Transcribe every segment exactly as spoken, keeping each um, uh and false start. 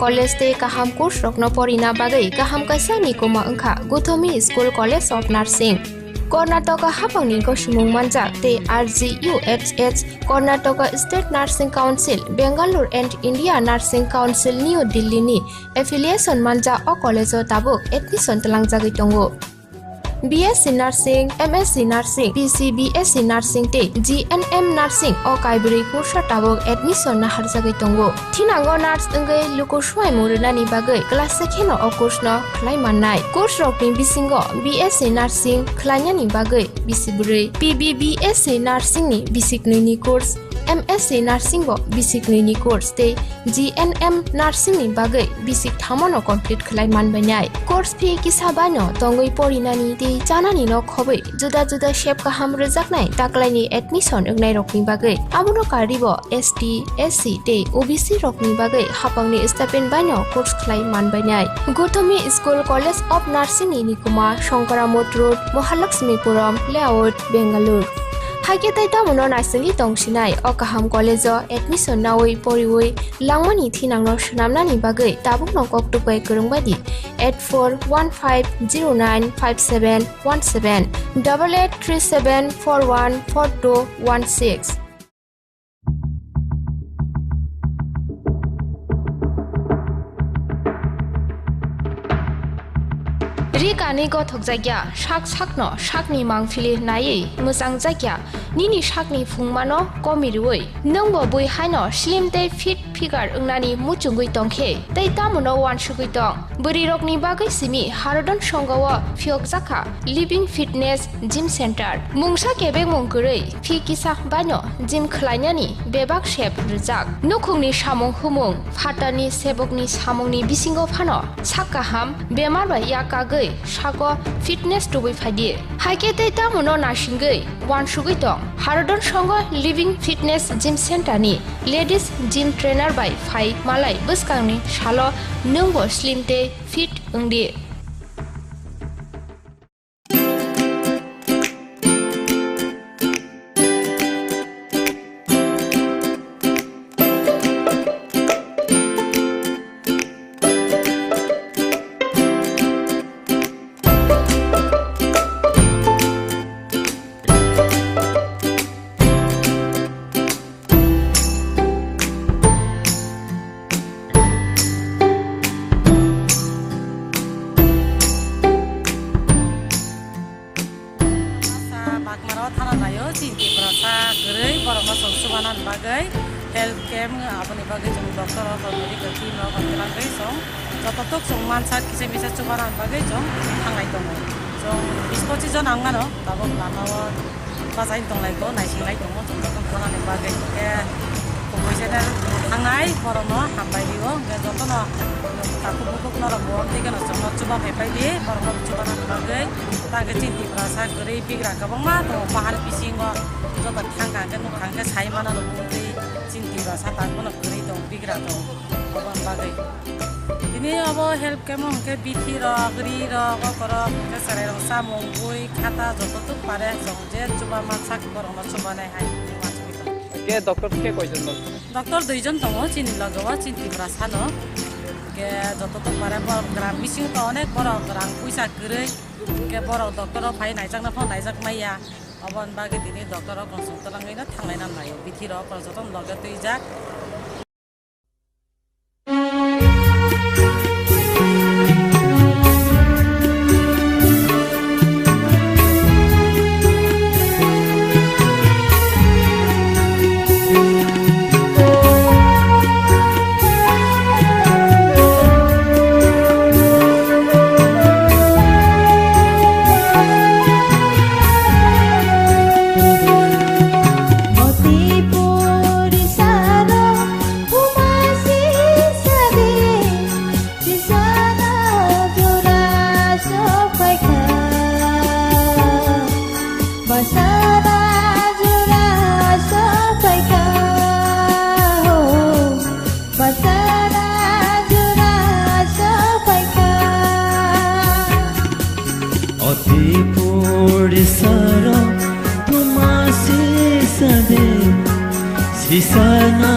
College tei kaham course rokno porina bagwi kaham kaisa nikuma wngkha Guthomi School College of Nursing. Karnataka haphangni gosimung manjak tei R G U H H, Karnataka State Nursing Council, Bangalore and India Nursing Council New Delhi ni affiliation manjak o college o tabuk admission twlangjagwi tongo. B S C Nursing, M S C Nursing, P C B S C Nursing tei G N M Nursing o kaibrwi course o tabuk admission naharjagwi tongo. Thinango nurse wngwi luku swuaimung rwnani bagwi class se kheno o course no khlai mannai. Course rokni bisingo B S C Nursing khlainani bagwi bisi bwrwi, P B B S C Nursing ni bisi knwi ni course, M S C Nursing bo bisi knwi ni course tei G N M Nursing ni bagwi bisi thamo no complete khlai manbainai. Course fee kisa baino tongwi porinani tei chanani no khobwi juda juda sep kaham rwjaknai taklaini admission wngnairokni bagwi. Abono karwibo S T, S C tei O B C rokni bagwi haphangni stipend baino course khlai manbainai. Guthomi School College of Nursing ni nikuma Shankara Mott Road, Mahalakshmipuram Layout, Bangalore. Haikhe tei tamono naisingwi tongsinai o kaham college o admission naui poriui langmani thinangno swnamnani bagwi tabukno kok tukbai kwrwngbaidi eight four one five zero nine five seven one seven, double eight three seven four one four two one six. Ri kanwi gothokjakya, sak sakno sakni mangpili naiwi mwchangjakya, nini sakni phungmano komirwi, nwngbo bui haino slim tei fit figure wngnani muchungwi tongkhe tei tamono uansugwi tong. Bwrwirokni bagwi simi Harodon Songho o phiyokjakha Living Fitness Gym Center. Mungsa kebengmung kwrwi, fee kisa baino gym khlainani bebak sep rwjak. Nukhungni samung humung, phatarni sebokni samungni bisingo phano sak kaham, bemar bai yak kagwi sago fitness tubui phaidi. Haikhe tei tamono naisingwi uansugwi tong. Harodon Songho Living Fitness Gym Center ni ladies gym trainer bai phai malai bwskangni salo nwngbo slim tei fit wngdi. Sa bakmaro thana naio, chini Tiprasa kwrwi borokno chwng chubanani bagwi health camp, aboni bagwi chwng doctor rok, medical team rok twlangwi chwng joto tok chwng mansa kisa misa chubanani bagwi chwng thanglai tongo. Chwng bish pochis jon ang mano, tabuk lama o bachai tonglai ko, naising lai tongo, chwng joto chubanani bagwi. Hwnkhe kubui channel thangnai borokno hambai rio, hwnkhe jotono takhuk bukhuk norok bo tei khe no chwngno chuba phai pai di, borokno chubanani bagwi. Ta hwnkhe chini Tiprasa kwrwi bigra kwbangma tongo, bahar bisingo joto thang kha hwnkhe nuk kha hwnkhe sai mano rw tei chini Tiprasa tak bono kwrwi tongo, bigra tongo, aboni bagwi. Tini obo health camp o hwnkhe bithi rok, ri rok, oko rok, hwnkhe chwrai rok chamung, bui, khata joto tuk pare, chwng je chuba mansak borokno chubanai hai uansugwi tongo. Hwnkhe doctor khe koijon tongo? Doctor duijon tongo chini loge o, chini Tiprasa no. Hwnkhe joto tok pare borok gram bisingo to onek borok rang puisa kwrwi. Hwnkhe borok doctor o phai naijakna phano naijak maya. Oboni bagwi tini doctor o konsum twlangwi no thanglai na naio. Bithi rok joto loge twijak. Sisana jora sophaikha, basana jora sophaikha, ho, basana jora sophaikha. Oti puri saro thuma sisa de, sisana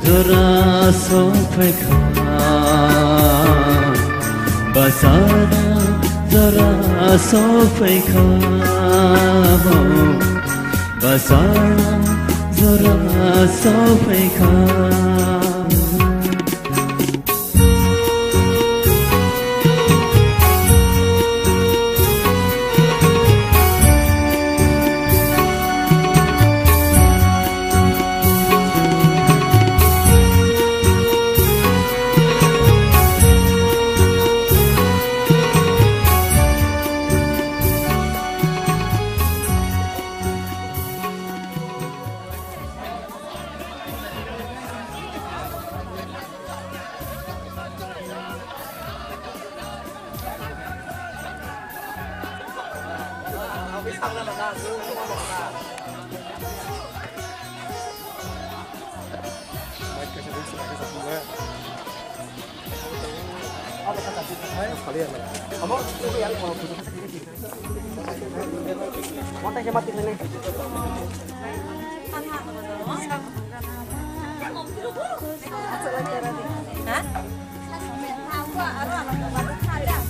jora sophaikha. Basana jora sophaikha, basana jora sophaikha.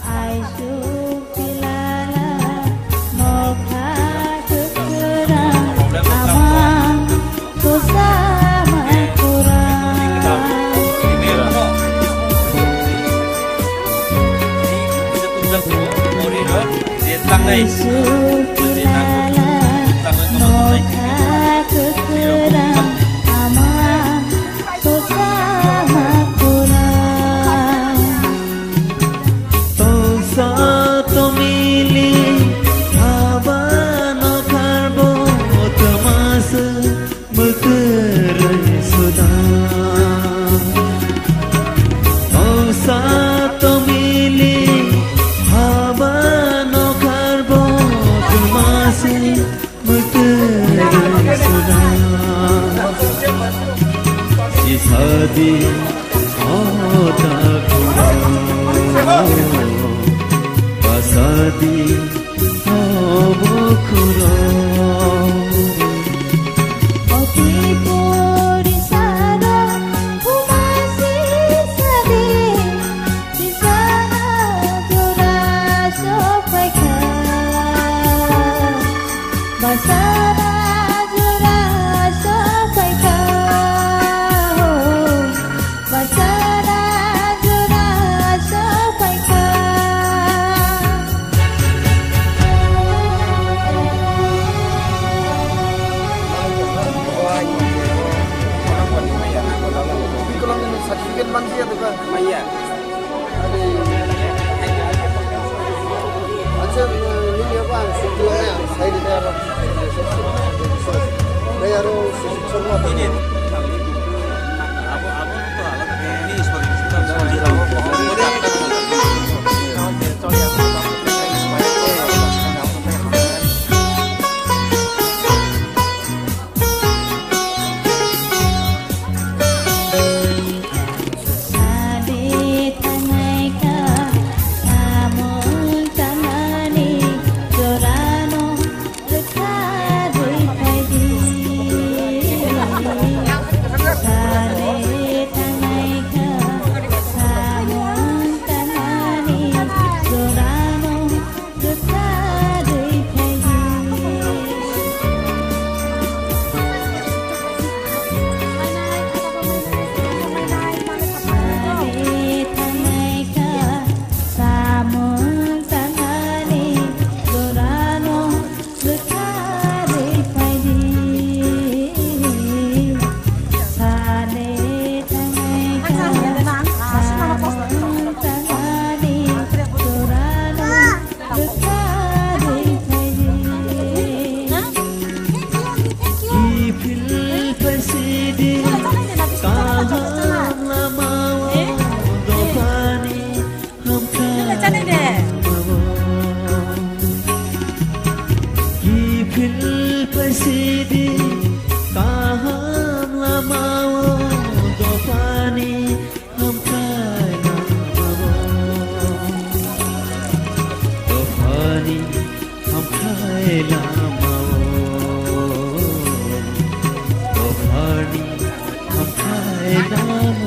Aisuk tilala nokha kwkhwrang amang. Kosa mai kurang. Isu kilala nokha kwkhwrang ama kosa mai kurang. Tongsa tomili haba nokharbo twmasa. Mwtwrwi suda. Tongsa tomili haba nokharbo twmasi mwtwrwi suda. Sisadi o takhurok basadi. Obo khurok. Oti pori saro humasi sadi, bisana jora sophaikha. Basana jora sophaikha. Basana jora sophaikha. Certificate mansiya doka. Maya. Acha, nini apa ang sukla na, saya di daerah. Saya harus sukla. Kiphil paisidi kaham lamao dophani hamkrai lamao. Dophani hamkrai lamao. Dophani hamkrai lamao.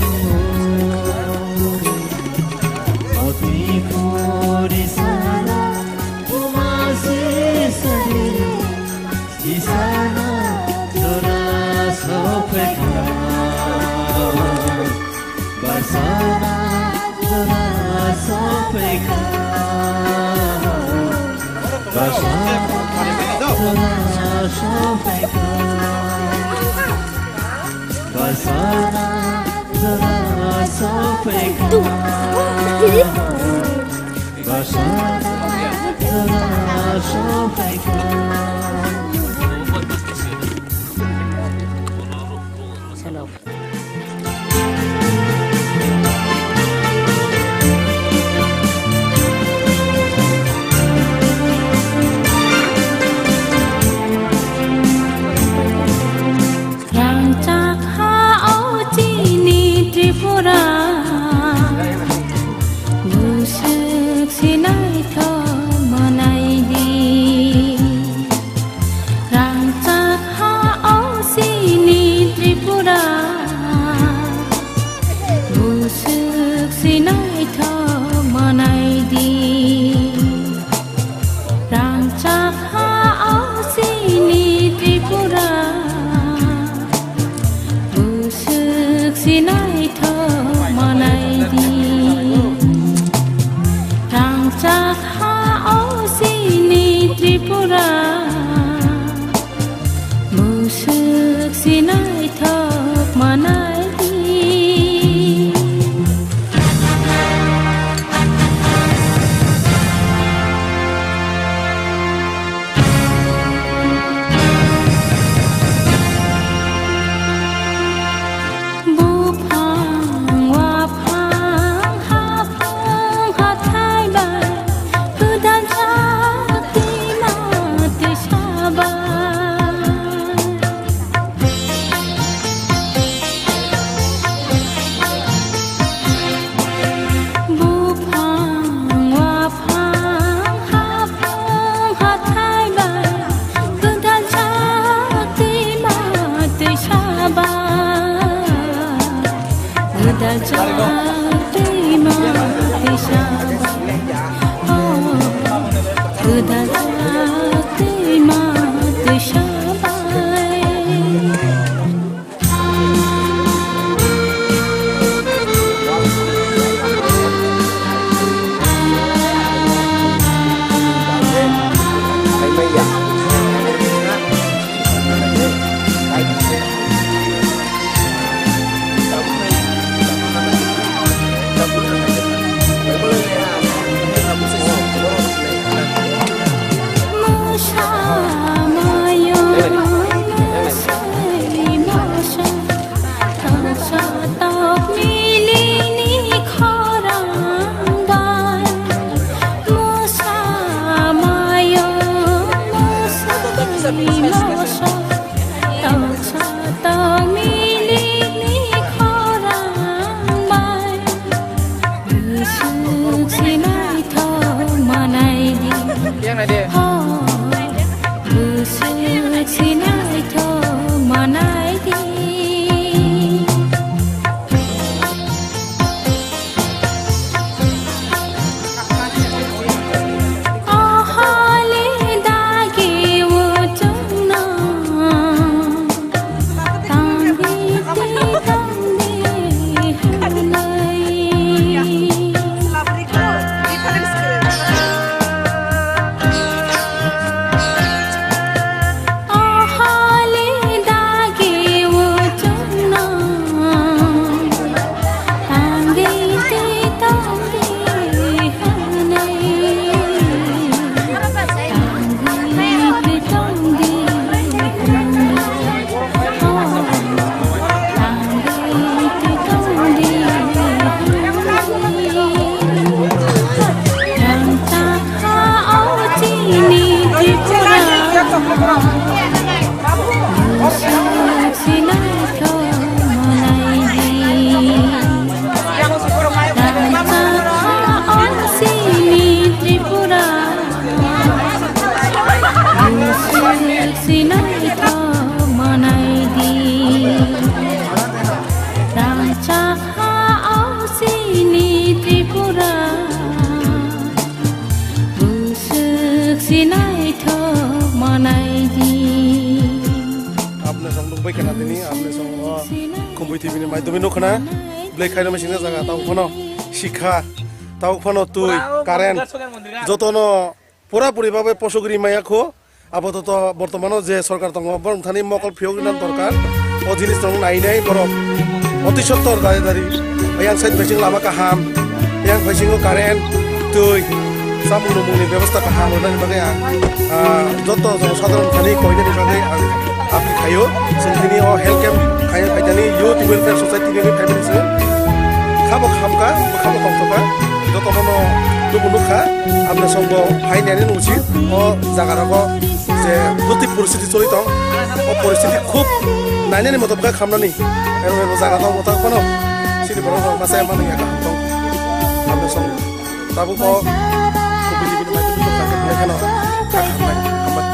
Rangchak ha o chini Tripura, buswk sinai tho manai di. Rangchak ha o chini Tripura, buswk sinai tho manai di. Rangchak ha o chini Tripura, buswk sinai tho manai di. Rangchak ha o chini Tripura, buswk sinai thok manai di. Buphang waphang haphang hathai bai, kwdal jak twima twisa bai. Buphang waphang haphang hathai bai, kwdal jak twima twisa bai. Kwdal jak twima twisa bai. Oh, kwdal jak twima twisa bai. Toksa tokmilikni khorang bai, bwswk sinai thok manai di. Yang nai de. Ho, bwswk sinai thok manai di. Sinai thok manai di. Rangchak ha o chini Tripura, bwswk sinai thok manai di. Apne song nukbai khna tini, apne song o Khumui T V ni maidhome nukkhna. Blai khairokma singna jaga, tabuk phano sikha, tabuk phano twi, current, jotono pura puri babe posogri maya kho. Apatot bortomano je sorkar tongo, borok thani mokol phiyok rina dorkar. O jinis rok nainai borok oti sottor dari dari. Yang side bising lama kaham, yang bisingo current, twi, samung nungmungni bebostha kaham rwnani bagwi ang, ah, joto jonosadharon thani koinani bagwi ang appeal khaio. Chwng tini o health camp khaina phaitani Youth Welfare Society ni family se khabo khamkha, khabo tongthokha, jotono no dubu nukha, amne songbo phainani ucit o jaga rogo je buti poristiti choli tong, o poristiti khub nainani moto bwkha khamnani, ero ero jaga tong moto kono sini borok rok masa mani ya kaham tong, amne song tabuk o kubili bili mai tong kha khe kheno kha khamnai, hambai.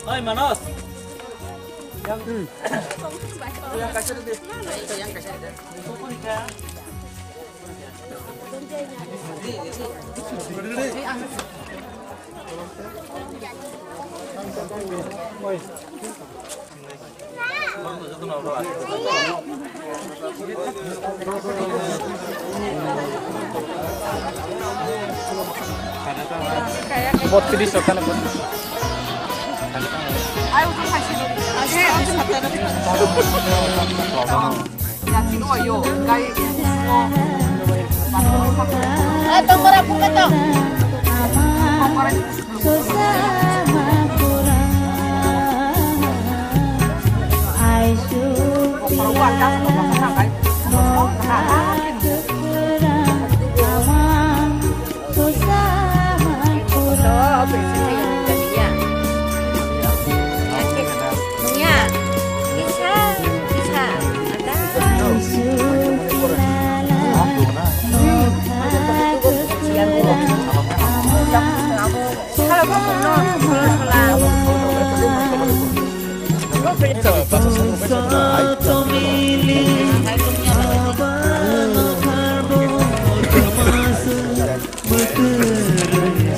Oi, Manos. Bottrish okhane bottrish.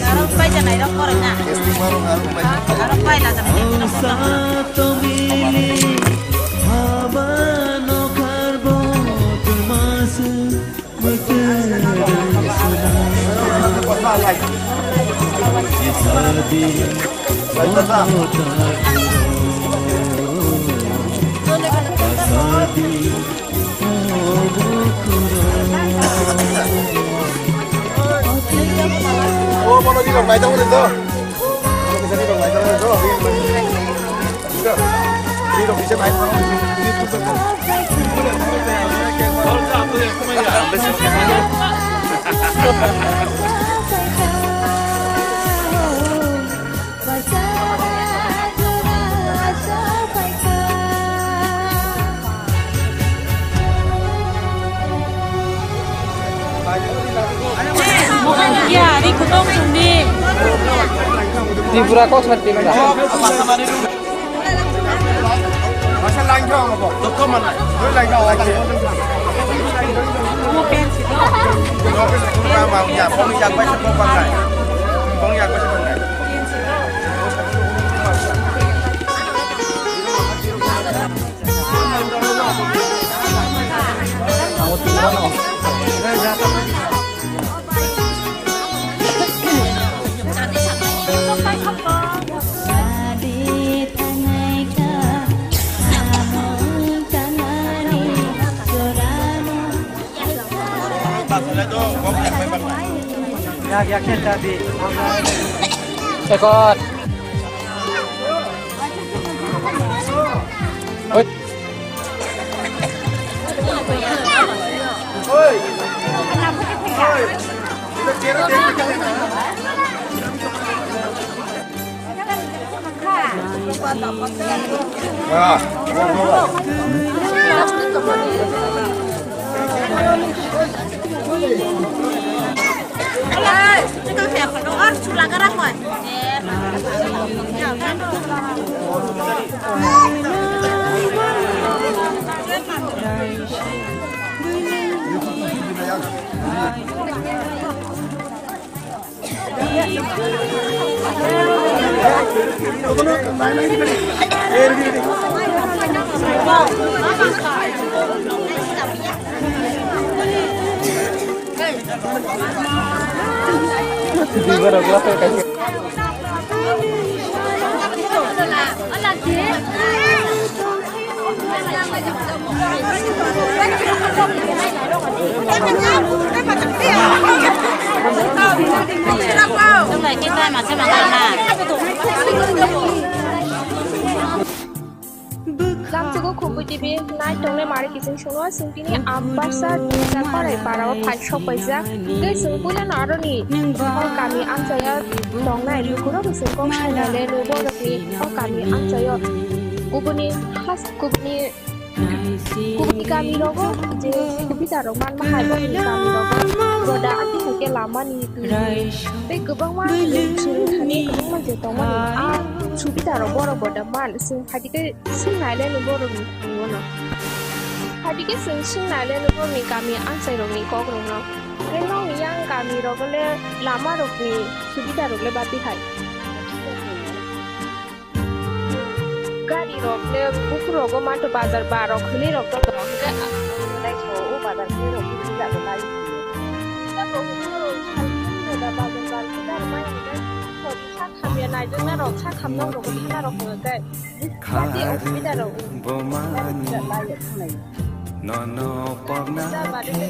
Aro pai janai rok koroi na. Aro pai la janai rok koroi na. O, bono di rok nai tong di to. Bono di rok nai tong di to. Di rok, di rok bisa nai tong. Tripura kok sar tino da. Masa langkhe ang bo. Dokto manai. Doi langkhe ang bo. Mo pen si do. Mo pen si do. Bang ya, bang ya, bang ya, bang ya. Ekot. Oi. Lamsogo Khumpui T V nai tongnai mari kiching songno chwng tini Ambasa Dungsa Parai parao phai sok paijak. Tei chwng puilano aroni o kami amchaio tongnai lukurokno chwng kok sainai le borokni o kami amchaio kubuni has kubuni kubuni kami rogo je subida rok manma hai bokni kami rogo boda ati hake lamani twi tei kwbangma chwng thani kwbangma je tongmani a subida rok borok boda man chwng phaidi khe. Sing nai le ni borok ni thani bono. Phaidi khe chwng sing nai le ni borok ni kami amchai rok ni kok rok no. Tei nokni yang kami rok le lama rok ni subida rok le bati hai. Gari rok le bukur rogo manto bazar ba rok hwnwi rok to tong hwnkhe ang nai tho o bazar hwnwi rok bukur jago lai. Tato bukur rok hwnwi da bazar ba rok hwnwi da rok mai hwnwi da. Sori sa khamya nai jwk na rok sa khamya rok hwnwi da rok hwnwi da. Jati osubida rok. Bo mani nono pogna khe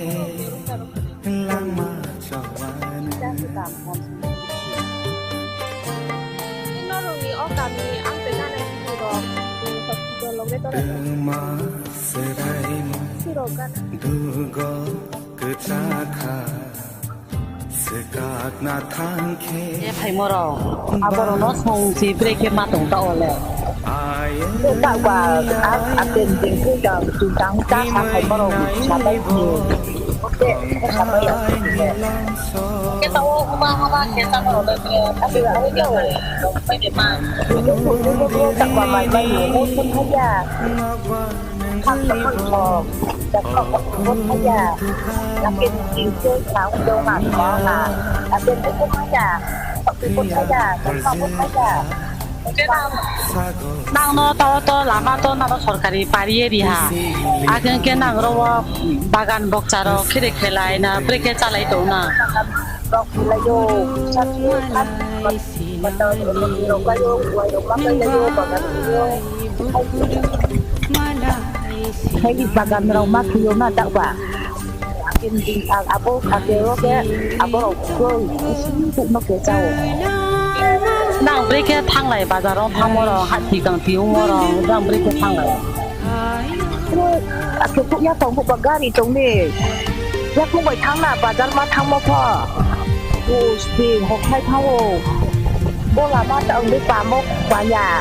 langma chawani. Norokni o kami ang tei nana bini rok hospital rok le tora. Tuma serai mo. Sirok gana. Dugo kwchakha. Swkakna thangkhe. E phaimorok, aborokno song si brekhe ma tong ta ole. Tei takba, a, a, ten, ten, ten, ten, ten, tang, ta, sa, phaimorok, sabai, ni. Oke, sabai, ya. Khe tao, huma, hama, khe, saborok, le, khe, ati, ati, ati, pai, de, ma. Takba, mai, mai, ni, mo, sun, haya. Nangno tao to lama to nabo sorkari pariye riha. Akhe khe nang ro bagan bokcha ro khire khelai na brekhe chalai tong na. Hai bagan rok ma thuyo na dakba. Abo kake o ke abo rok koi no ke chao. Nang brekhe thanglai bazar rok thangmo rok hati kang tiyo mo rok nang brekhe thanglai. Ake kuk ya tong ba gari tong ni. Ya kung bai thang na bazar ma thangmo pho. Us di hok hai thango. Bo lama ta ang de pamo ba ya.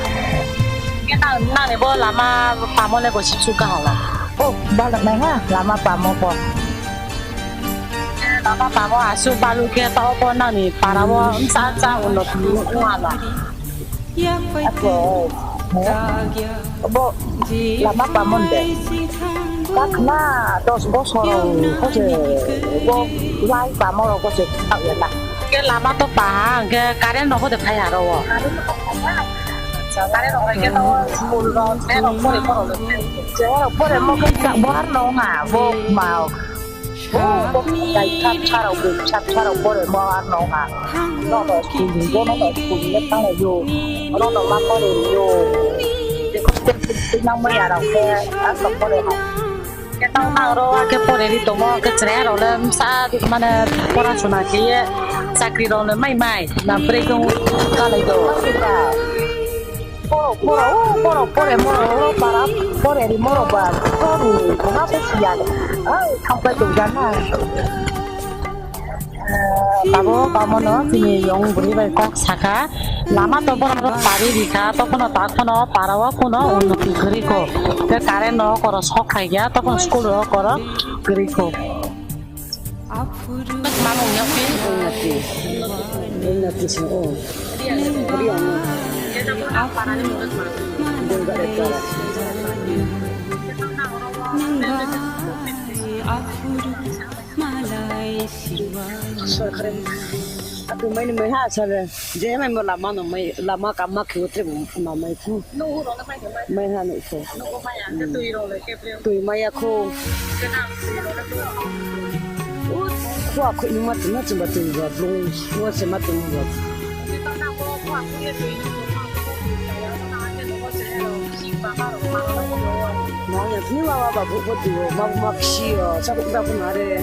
Ke nang nang ni bo lama pamo le bo sik suk ka hala. Oh, balak nai ha lama pamo pho. Lama pamo asuk balu ke tao pho nang ni para bo msa cha ulo tu hala. Ako, eh? Bo, lama pamon de. Kakna dos bosor rok kose, bo, lai pamo rok kose, tau ya na. Ke lama to pa, ke current rok kose phai haro. Current rok ke to school rok, eh, rok pore pore. Che rok pore mo ke bo ar no nga, bo ma. Bo, bo, dai sat sarok, sat sarok pore mo ar no ha. No no school ni, bo no no school ni thang yo. No no ma pore yo. Nang mo ya rok ke, ar no pore ha. Ke tang nang ro, ke pore ri tomo, ke chre ro le, sa, mane, pora suna ke ye, chakri ro le, mai mai, na pre kung kalai do. Borok, borok, o borok, pore, morok, oro para, pore, ri, morok, ba, toru, koma, bo, siya, ai, thangpai, tong, jana. Eh, O bamono chini yong bwrwi bai kok sakha, lama to borok rok pari rikha, tokhono takhwno para o kuno unnoti kwrwi kho. Tei current no koro sok khaikya, tokhono school rok koro kwrwi kho. Mamung yakpi? Unnoti. Unnoti se o. Ri ang. Dengga ekta. Sorkari. Atu mai ni mai ha sare. Je mai mo lama no mai, lama kam ma khiu tre ma mai khu. Mai ha no khu. Twi maya khu. Khu khu ni ma twi ma twi ma twi ba blung. Khu se ma twi ma. Nang yang ni wa wa ba bu bu tu ma bu ma psi yo sa bu da bu na re.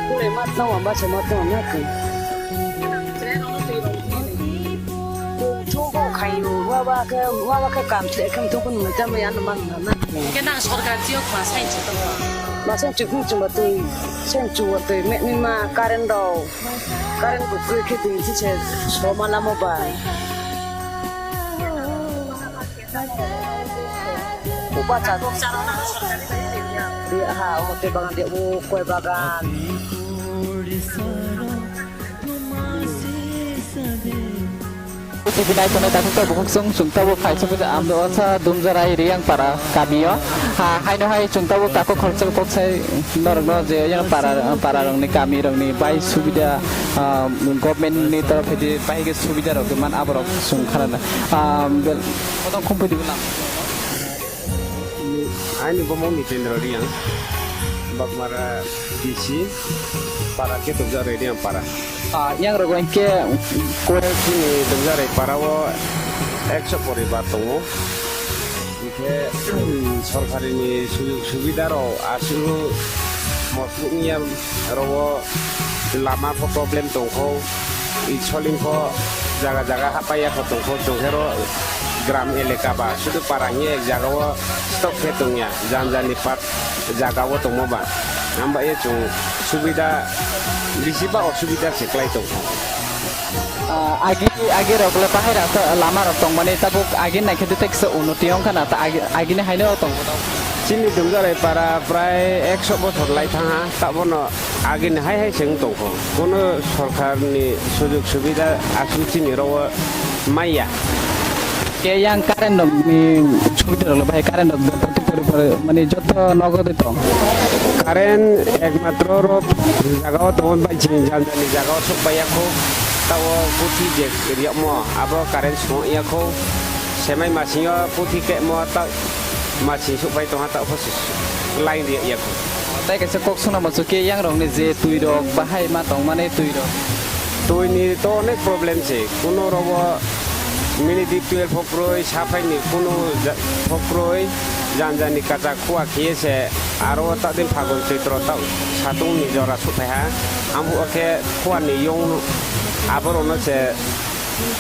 Kule mat na wa ba se mat na na ke. Chu ko khai yo wa ba ke wa ba ke kam che kam tu kun ma ta ma yan man na na. Ke nang sorkar chi yok ma sai chu to. Ma sai chu kun chu ma tu sai chu wa tu me mi ma current do. Current bo kwrwi khe twi se soma lamo ba. Upa cha. Di ha, omo tei bagan di, o koi bagan. Tibinai tongnai takhuk tabuk chwng chwng tabuk phai chwng kisa amdo osa Dumjarai Riyangpara kamio. Ha, haino hai chwng tabuk takhuk khoroksa kok sai norokno je yang para, para rokni kami rokni bai subida, ah, government ni torof hedi bai ke subida rok man aborok chwng kharana. Ah, bel-, kodong khum pudi lang. Ani bomong ni Chandra Riyang. Bakmara D C, para khe Dumjarai Riyangpara. Ah, yang rogo hinkhe kore chini Dumjarai para o ekso poribar tongo. Hinkhe, sorkari ni sujug subida rok aswk mosuk ya rogo lama pho problem tongkho, i soling pho jaga jaga hapaiya kho tongkho, tongkhero gram eleka ba sudu para hinkhe ek jaga o stock khe tongya, jani jani part jaga o tongma ba, hamba ye chwng subida bisi ba osubida se kwlai tongkha. Ah, agi, agi rok le bahai rasa lama rok tongmani tabuk agi naikhe de teksa unnoti wngkha na ta agi, agi ni haino tong. Chini Dumjarai para prai ekso bochor lai thangha, tabono agi ni hai hai se wng tongkho. Kono sorkar ni sujug subida aswk chini rogo maya. Ke yang current rok ni subida rok le bahai current rok de pori pori mani joto nogo de tong. Current ekmatro ro jaga o tongo bai chini jani jani jaga o sok pai ya kho. Tao puthi je riyakmo abo current song ya kho. Semai masing o puthi kemo ta masing sok pai tongha ta pho line riyak ya kho. Tai kaisa kok suna mo ke yang rok ni je twi rok bahai ma tong mani twi rok. Twi ni to onek problem se. Kuno rogo minute twelve pho kwrwi, saphai ni kuno ja-, pho kwrwi, jani jani kacha khua khiye se, aro ta din Phagun Choitro ta satung ni jora suphai ha, ambo khe khua ni yong aborok no se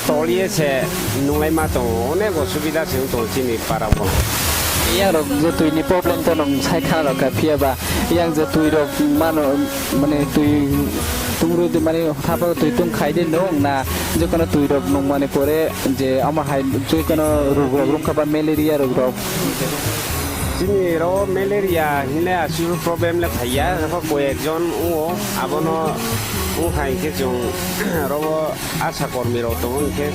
toliye se nunglai ma tongo, onek osubida se wng tongo chini para o. Yang rok je twi ni problem to nong sai khana rok kha, phiya ba yang je twi rok mano, mane twi tungru de mane haparo twi tung khai de nong na, je kono twi rok nong mane pore je ama hai je kono rog rok rok kha ba malaria rog rok. Chini ro malaria hinle aswk problem le phaiya, koi ek jon o abono wng khai khe chwng ro asha kormi rok tongo hinkhe,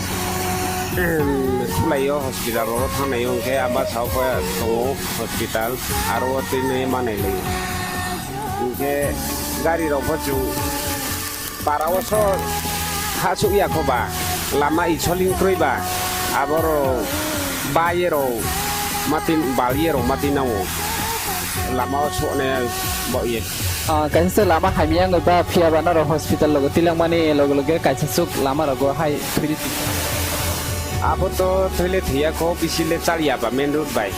sulai o hospital rok thangnai o hinkhe aba sao khe tongo hospital aro o twi nai manai lai hinkhe gari rok bo chwng para o so ha suk ya kho ba lama i soling kroi ba aboro ba ye rok mati bal ye rok mati nango lama o sokne bo ye. Ah, kaisa se lama hamya wngwi ba phiya ba norok hospital logo tilangmani loge loge kaisa chuk lama rogo hai thwidi. Abo to thwile thwiya kho bisi le chaliya ba main road bai.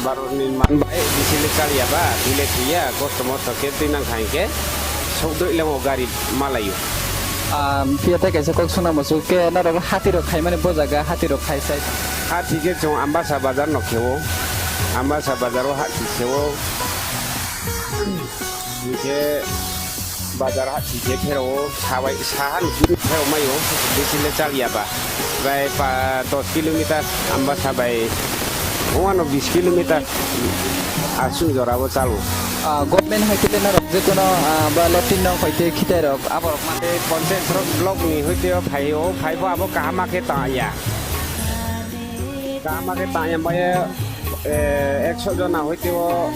Baroni man bai bisi le chaliya ba thwile thwiya kosto mosto khe twi nang kha hinkhe sok doi lemo gari malayo. Ah, phiya tei kaisa kok suna muchuk khe norok hati rok khaimani bo jaga hati rok khai sai. Hati khe chwng Ambasa bazar no khewo. Ambasa bazar o hati khewo. Hingke bazar ha, hingke kherao sabai, saha ni simi kherao mayo, bisi le chal ya ba. Bai pa dos kilometer, amba sabai, wano bis kilometer, asung jora bo chalo. Ah, government hai kile norok je kono, ah, ba lottery nong paite khitai rok, aborok ma. Tei panchayat rok block ni hoite o phai o, phai bo abo kaham khe ta ya. Kaham khe ta ya, bai, eh, ekso jona hoite o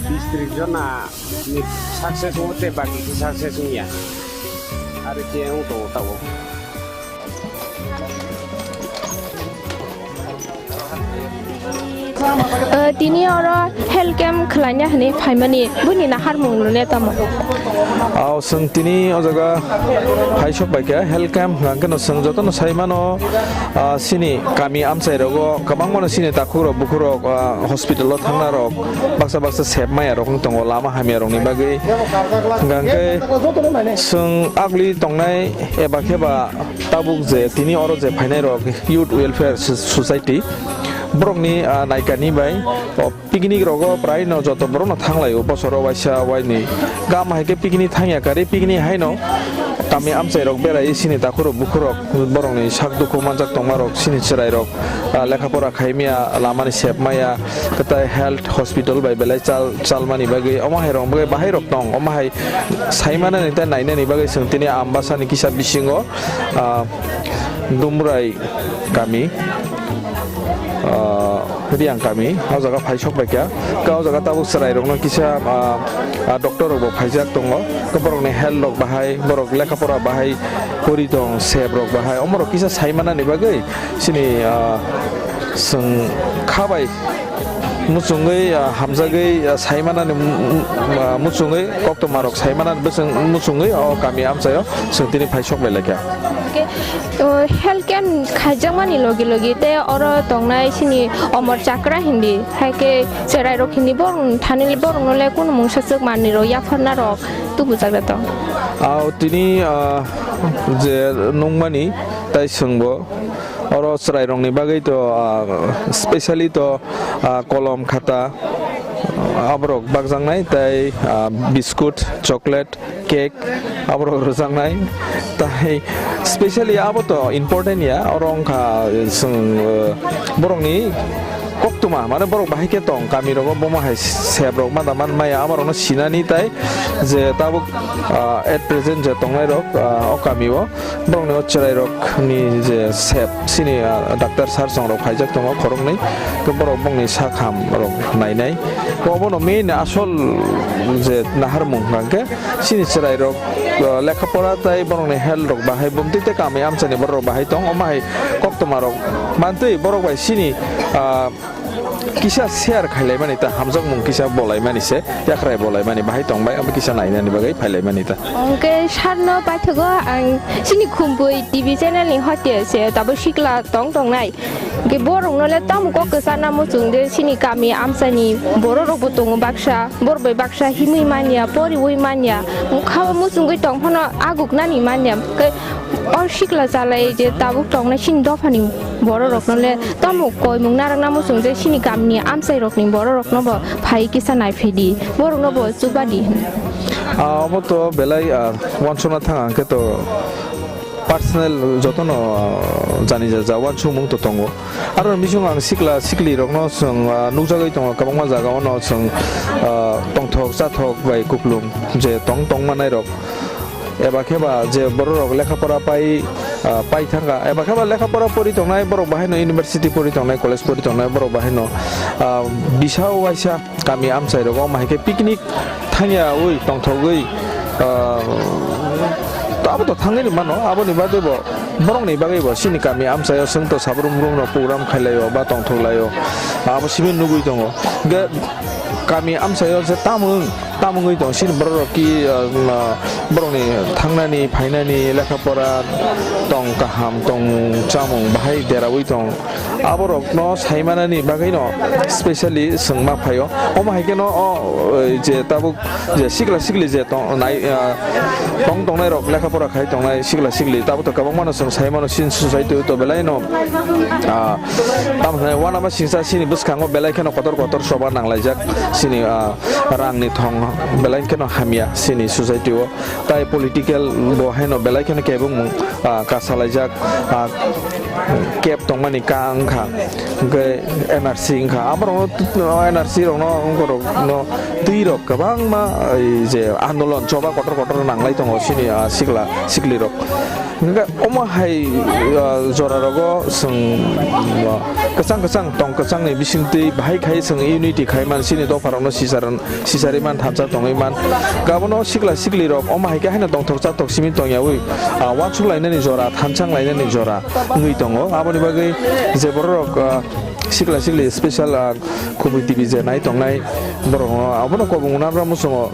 bis tris jona ni success wng te baki khe success wng ya. Are khe wng tongo tabuk. Eh, tini oro health camp khwlaina hwnwi phaimani, buini naharmung rwne tamo? Ao, chwng tini o jaga hai sok bai kha, health camp hwnkhe no chwng jotono sai mano, ah, chini kami amchai rogo kwbangma no chini takhuk rok bukhuk rok, ah, hospital o thangna rok baksa baksa sep maya rok wng tongo lama hamya rok ni bagwi. Hwnkhe chwng agli tongnai eba khe ba tabuk je tini oro je phainai rok Youth Welfare So-, Society borok ni, ah, naikani bai o picnic rogo prai no joto borok no thanglai o bosoro waisa waini gam hai khe picnic thangya kari picnic hai no kami amchai rok berai sini takhuk rok bukhuk rok borok ni sak dukhu manjak tongma rok sini chwrai rok, ah, lekha pora khaimya lama ni sep maya kwtai health hospital bai belai chal chalmani bagwi omo hai rok bagwi bahai rok tong omo hai sai manani tei nainani bagwi chwng tini Ambasani kisa bisingo, ah, Dumrai kami, ah, Riang kami, o jaga phai sok bai kha. Khe o jaga tabuk chwrai rokno kisa, ah, ah, doctor rok bo phaijak tongo. Khe borok ni health rok bahai, borok lekha pora bahai pori tong, sep rok bahai. Omo rok kisa sai manani bagwi chini, ah, chwng kha bai muchungwi, ah, hamjagwi, ah, sai manani mu-, mu-, ah, muchungwi koktwma rok sai manani bwswng muchungwi o kami amchaio chwng tini phai sok bai lai kha. Hwnkhe, o, health camp khaijakmani logi logi tei oro tongnai chini omor chakra hindi, hai khe chwrai rok hindi borok thani borok no le kunu mungsa swk manwi rok yapharna rok tubujak da tong. Ao tini, ah, je nungmani tai chwngbo oro chwrai rokni bagwi to, ah, specially to, ah, kolom khata, ah, aborok bakjaknai tai, ah, biscuit, chocolate, cake aborok rwjaknai. Tai specially abo to important ya, oro wngkha chwng, ah, borokni koktwma, mane borok bahai khe tong, kami rogo bomo hai sep rok mada man maya, abo rokno sinani tai je tabuk, ah, at present je tongnai rok, ah, o kami o borokni o chwrai rok ni je sep sini, ah, doctor sir song rok phaijak tongo khoroknwi, khe borok bongni sak ham rok nainai. Obono main asol je naharmung hwnkhe sini chwrai rok, ah, lekha pora tai borokni health rok bahai bumtwi tei kami amchani borok rok bahai tong, omo hai koktwma rok mantwi borok bai sini, ah, kisa share khailaimani ta, hamjakmung kisa bolaimani se, yakrai bolaimani bahai tongbai, abo kisa nainani bagwi phailaimani ta. Hwnkhe sarno paithago ang chini Khumpui T V channel ni hote se tabo sikla tong tongnai. Hwnkhe borokno le tamo kok kwchana muchung de chini kami amchani borok rok bo tongo baksa, borok bai baksa himwi manya, poriwi manya, mokha o muchungwi tong phano aguk nani manya. Hwnkhe o sikla chalai je tabuk tongnai chini dophani borok rokno le tamo koimung narwkna muchung je chini kamini amchai rokni borok rokno bo phai kisa naiphai di, borokno bo chuba di hwnwi. Ah, omo to belai, ah, uansukna thang ang khe to personal jotono, ah, jani ja ja uansukmung to tongo. Aro bising ang sikla sikli rokno chwng, ah, nukjagwi tongo kwbangma jaga ono chwng, ah, tongthok chathok bai kuplung je tong tong manai rok. Eba khe ba je borok rok lekha pora pai, ah, pai thangkha, eba khe ba lekha pora pori tongnai borok bahai no university pori tongnai, college pori tongnai borok bahai no, ah, bisa uaisa kami amchai rogo omo hai khe picnic thangya ui tongthogwi, ah, to abo to thangwi ni mano, aboni bagwi bo borok ni bagwi bo chini kami amchai o chwng to sabrum brum no program khailai o ba tongthok lai o, abo simi nugwi tongo. Hwnkhe kami amchai o je tamung Tamungwi tong sini borok rok ki, ah, borokni thangnani phainani lekha pora tong kaham tong chamung bahai derawi tong. Aborokno saimanani bagwino specially swngma phaio. Omo hai kheno o, eh, je tabuk je sikla sikli je tong nai, ah, tong tongnai rok lekha pora khai tongnai sikla sikli tabuk to kwbangmano chwng saimano sini society to belaino, ah, tamo hwnai uanama singsa sini bwskango belai kheno kotor kotor choba nanglaijak sini, ah, rangni thong belai kheno hamya sini society o. Tai political bo haino belai kheno kebengmung, ah, kasalaijak, ah, kep tongmani ka wngkha, hwnkhe N R C wngkha. Aborokno, N R C rokno, wngkorokno twi rok kwbangma, ei je andolon choba kotor kotor nanglai tongo sini, ah, sikla siklirok. Hwnkhe omo hai, ah, jorarogo chwng, ah, kwchang kwchang tong kwchangni bisingtwi bahai khai chwng unity khai man sini dopharokno sicharan sisari man thansa tongwi man. Gabono sikla sikli rok omo hai khe haino tongthok chathok simi tongyawi, ah, uansuk lainani jora, thansa wng lainani jora wngwi tongo. Aboni bagwi je borok rok, ah, sikla sikli special, ah, Khumui T V je nai tongnai borok no abono kobong nabra muchungo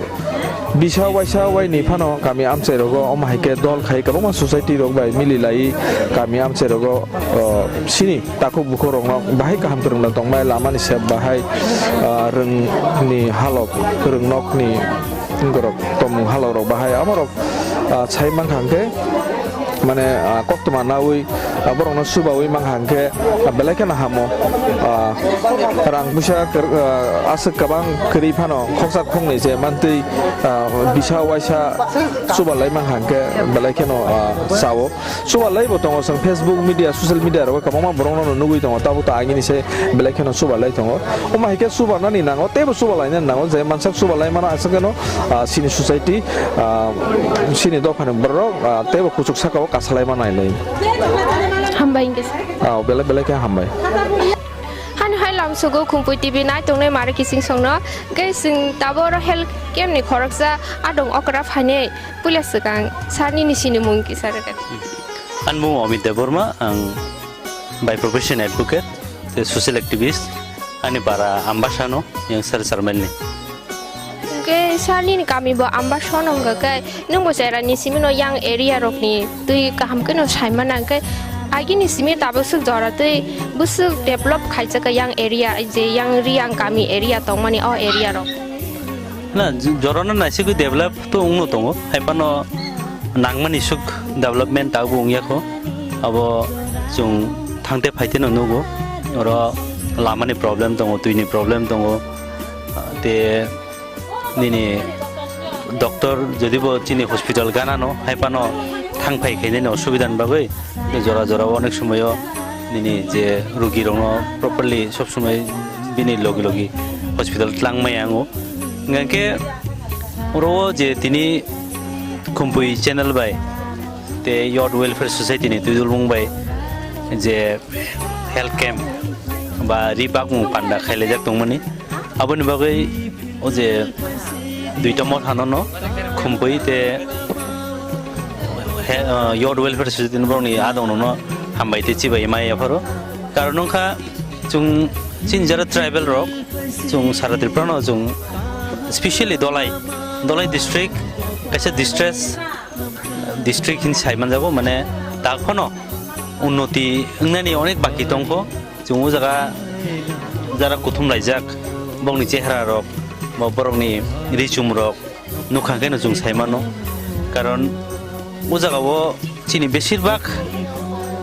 bisa waisa waini phano kami amchai rogo omo hai khe dol khai kwbangma society rok bai mili lai kami amchai rogo, ah, sini takhuk bukhuk rokno bahai kaham kwrwngno tongmai, lamani sep bahai, ah, rwngni halok, rwngnokni borok tongmung halok rok bahai, amo rok, ah, sai mankha hwnkhe, mane, ah, koktwma naui, ah, borokno chubaui mankha hwnkhe, ah, belai kheno hamo. Ah, rang puisa kwr-, ah, aswk kwbang kwrwi phano khoksa khoknwi je mantwi, ah, bisa waisa chubalai mankha hwnkhe belai kheno, ah, sao. Chubalai bo tongo, chwng Facebook media, social media rogo kwbangma borokno nugwi tongo, tabuk to agini se belai kheno chubalai tongo. Omo hai khe chubanani nango, teibo chubalainani nango, je mansak chubalai mano aswk kheno, ah, chini society, ah, chini dophani borok, ah, teibo kuchuk saka o kasalai mano nai lai. Hambai hwnkhe sir. Ah, belai belai khe hambai. Hani hai lamsogo Khumpui T V nai tongnai mari kising songno, hwnkhe chwng tabuk oro health camp ni khoroksa adong okra phainai. Puila swkang sir nini sinimung kisa rwgwdi. Ani mung Amit Debbarma, ang by profession advocate, tei social activist, ani para Ambasano, yang sir Charmailni. Hwnkhe sir nini kami bo Ambasano wngkha khe, nwng bo chera ni simi no yang area rokni twi kaham khe no saimana hwnkhe, agini simi tabuk swk jora twi bwswk develop khaijak kha yang area, je yang Riang kami area tongmani o area rok. Na, j-, jorano naisigwi develop to wngno tongo, hai phano nangmani suk development tabuk wngya kho. Abo chwng thangte phaite no nugo, oro lamani problem tongo, twini problem tongo, te nini doctor jodi bo chini hospital gana no, hai phano thang phai khainani osubida ni bagwi jora jora onek somoyo nini je rugi rokno properly sob somoi bini logi logi hospital twlang maya wngo. Hingkhe oro o je tini Khumpui channel bai tei Youth Welfare Society ni twidulmung bai je health camp ba ri bakmung panda khailaijak tongmani, aboni bagwi o je duita motha no no Khumpui tei he, ah, Youth Welfare Society ni borokni adong no no hambai tei chibai maya pharo. Karon wngkha chwng chini jara tribal rok, chwng sara Tripura no chwng specially Dolai, Dolai district kaisa distress district hin sai manjago, mane ta phano unnoti wngnani onek baki tongkho. Chwng o jaga jara kuthum laijak, bokni chehra rok, bo borokni ri chum rok, nukha khe no chwng sai mano, karon o jaga o chini besir bak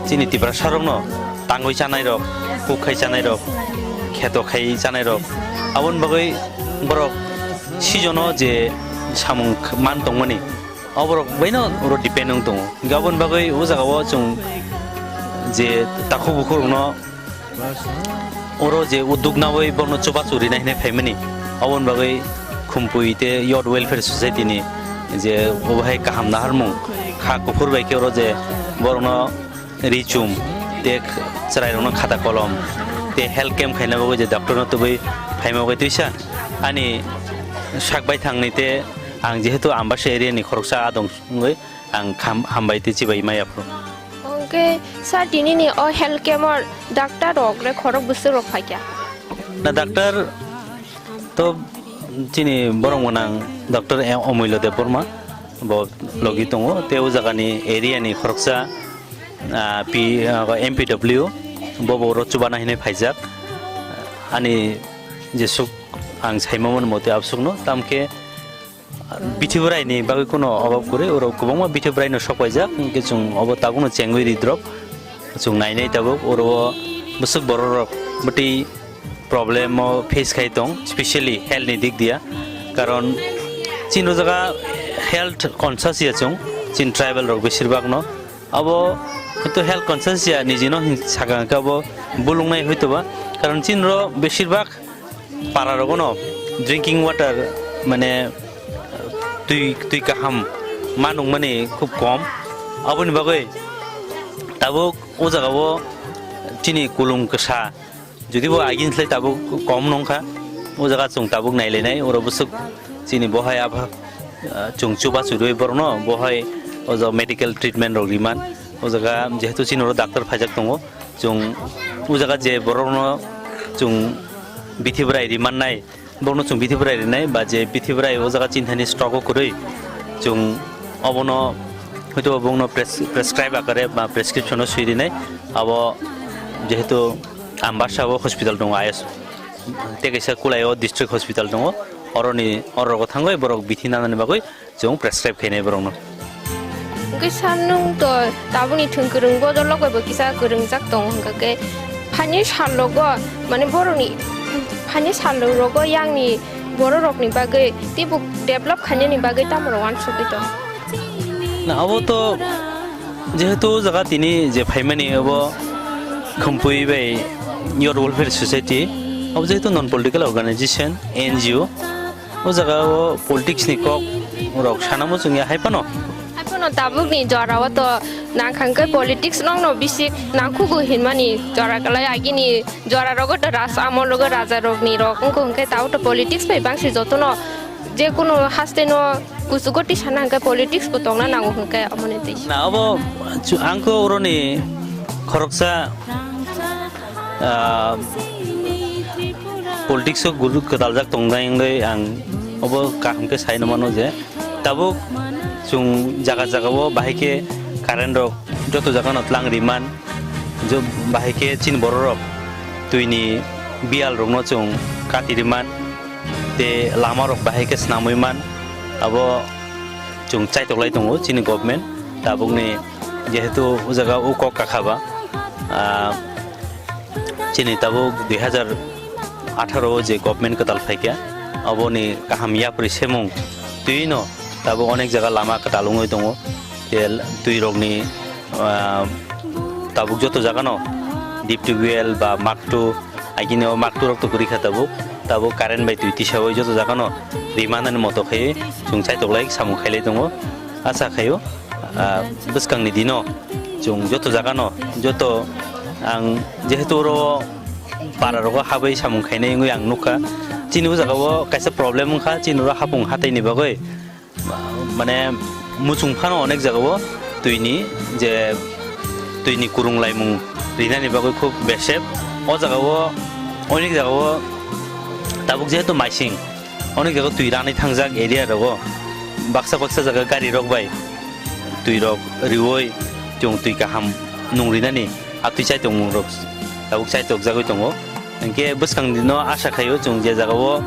chini Tiprasa rok no tangwi chanai rok, kuk khai chanai rok, kheto khai chanai rok, aboni bagwi borok season o je samung man tongmani, o borok baino oro depend wng tongo. Hingkhe aboni bagwi o jaga o chwng je takhuk bukhuk rok no oro je udduk nawi bono chubachu rinai hinui phaimani, aboni bagwi Khumpui tei Youth Welfare Society ni je obo hai kaham naharmung kha kuphur bai khe oro je borokno ri chum tei chwrairokno khata kolom tei health camp khaina bagwi je doctor no tubui phaima bagwi twisa ani sak baithangni tei ang jehetu Ambasa area ni khoroksa adong wngwi ang kham-, hambai tei chibai maya phuru. Hwnkhe sir, tinini o health camp o doctor rok le khorok bwswk rok phaikha? Na doctor to Chini borok gwnang Doctor Omulya Debbarma bo logi tongo, tei o jagani area ni khoroksa, ah, P, ah, M P W bo bo oro chubana hinwi phaijak. Ani jesuk ang saimamani motwi absukno, tamkhe Bithibrai ni bagwi kuno obab kwrwi, oro kwbangma Bithibrai no sok paijak, hwnkhe chwng obo tabukno chengwi ridrop, chwng nainai tabuk, oro o bwswk borok rok bwtwi problem o face khai tong, specially health ni dik dia, karon chini o jaga health conscious ya chwng, chini tribal rok besir bak no, abo to health conscious ya niji no hin saka hwnkhe abo bulung nai hoito ba, karon chini ro besir bak para rogo no drinking water, mane twi, twi kaham ma nungmani khub kom. Aboni bagwi tabuk o jaga o chini kulung kwsa, jodi bo agini slai tabuk kom nongkha, o jaga chwng tabuk nailainai, oro bwswk chini bo hai abo, ah, chwng chubachu rwi borokno bo hai o jaga medical treatment rok riman, o jaga jehetu chini oro doctor phaijak tongo. Chwng o jaga je borokno chwng bithibrai rimannai, borokno chwng bithibrai rinai, ba je bithibrai o jaga chini thani stock o kwrwi, chwng obono hoito bongno pres-, prescribe akare ba prescription o swi rinai. Abo jehetu Ambasa o hospital tongo, I S, tei kaisa Kulai o district hospital tongo, oroni, oro rogo thangwi borok bithi nanani bagwi chwng prescribe khainai borokno. Hwnkhe sir, nwng to tabukni thwng kwrwng bodol rok bai bo kisa kwrwngjak tongo, hwnkha khe phaini sal rogo, mane borokni phaini sal rogo yangni borok rokni bagwi teibo develop khainani bagwi tamo rok uansugwi tong? Na, abo to jehetu o jaga tini je phaimani abo Khumpui bai Youth Welfare Society, abo jehetu non political organization, N G O, o jaga o politics ni kok rok sana muchung ya hai phano. Hai phano tabuk ni jora o to nang kha hwnkhe politics nong no bisi nangkhugo hinmani jora kwlai, agini jora rogo to raj amol rogo raja rok ni rok wngkha, hwnkhe tabuk to politics bai bangsi jotono je kunu haste no kuchugo tisana hwnkhe politics bo tongna nango hwnkhe omo ni twi. Na, abo chu-, ang khe oroni khoroksa, ah, politics o guru kwtaljak tongnai wngwi ang obo kaham khe sai no mano je tabuk chwng jaga jaga o bahai khe current rok joto jaga no tlang riman, jo-, bahai khe chini borok rok twi ni biyal rok no chwng kati riman, tei lama rok bahai khe swnamwi man, abo chwng chaitok lai tongo chini government tabuk ni, jehetu o jaga o kok kakha ba, ah, chini tabuk dui hazar atharo o je government kwtal phaikha, aboni kaham yapri semung twi no tabuk onek jaga lama kwtal wngwi tongo, tei twi rok ni, ah, tabuk joto jaga no deep tubewell ba maktu, agini o maktu rok to kwrwi kha tabuk, tabuk current bai twi tisawi joto jaga no ri manani moto khai chwng chaitok lai samung khai lai tongo. Acha khaio, ah, bwskang ni dino chwng joto jaga no, joto ang jehetu oro para rogo habwi samung khainai wngwi ang nukha, chini o jaga o kaisa problem wngkha, chini oro hapung hatai ni bagwi. Mane muchung phano onek jagao twini je twini kurung laimung rinani bagwi khub besep. O jagao onek jagao tabuk jehetu maising, onek jagao twi ranwi thangjak area rogo, baksa baksa jaga gari rok bai twi rok riwi chwng twi kaham nung rinani. Atwi chaitok mung rok tabuk chaitok jagwi tongo. Hinkhe bwskang dino asa khaio chwng je jagao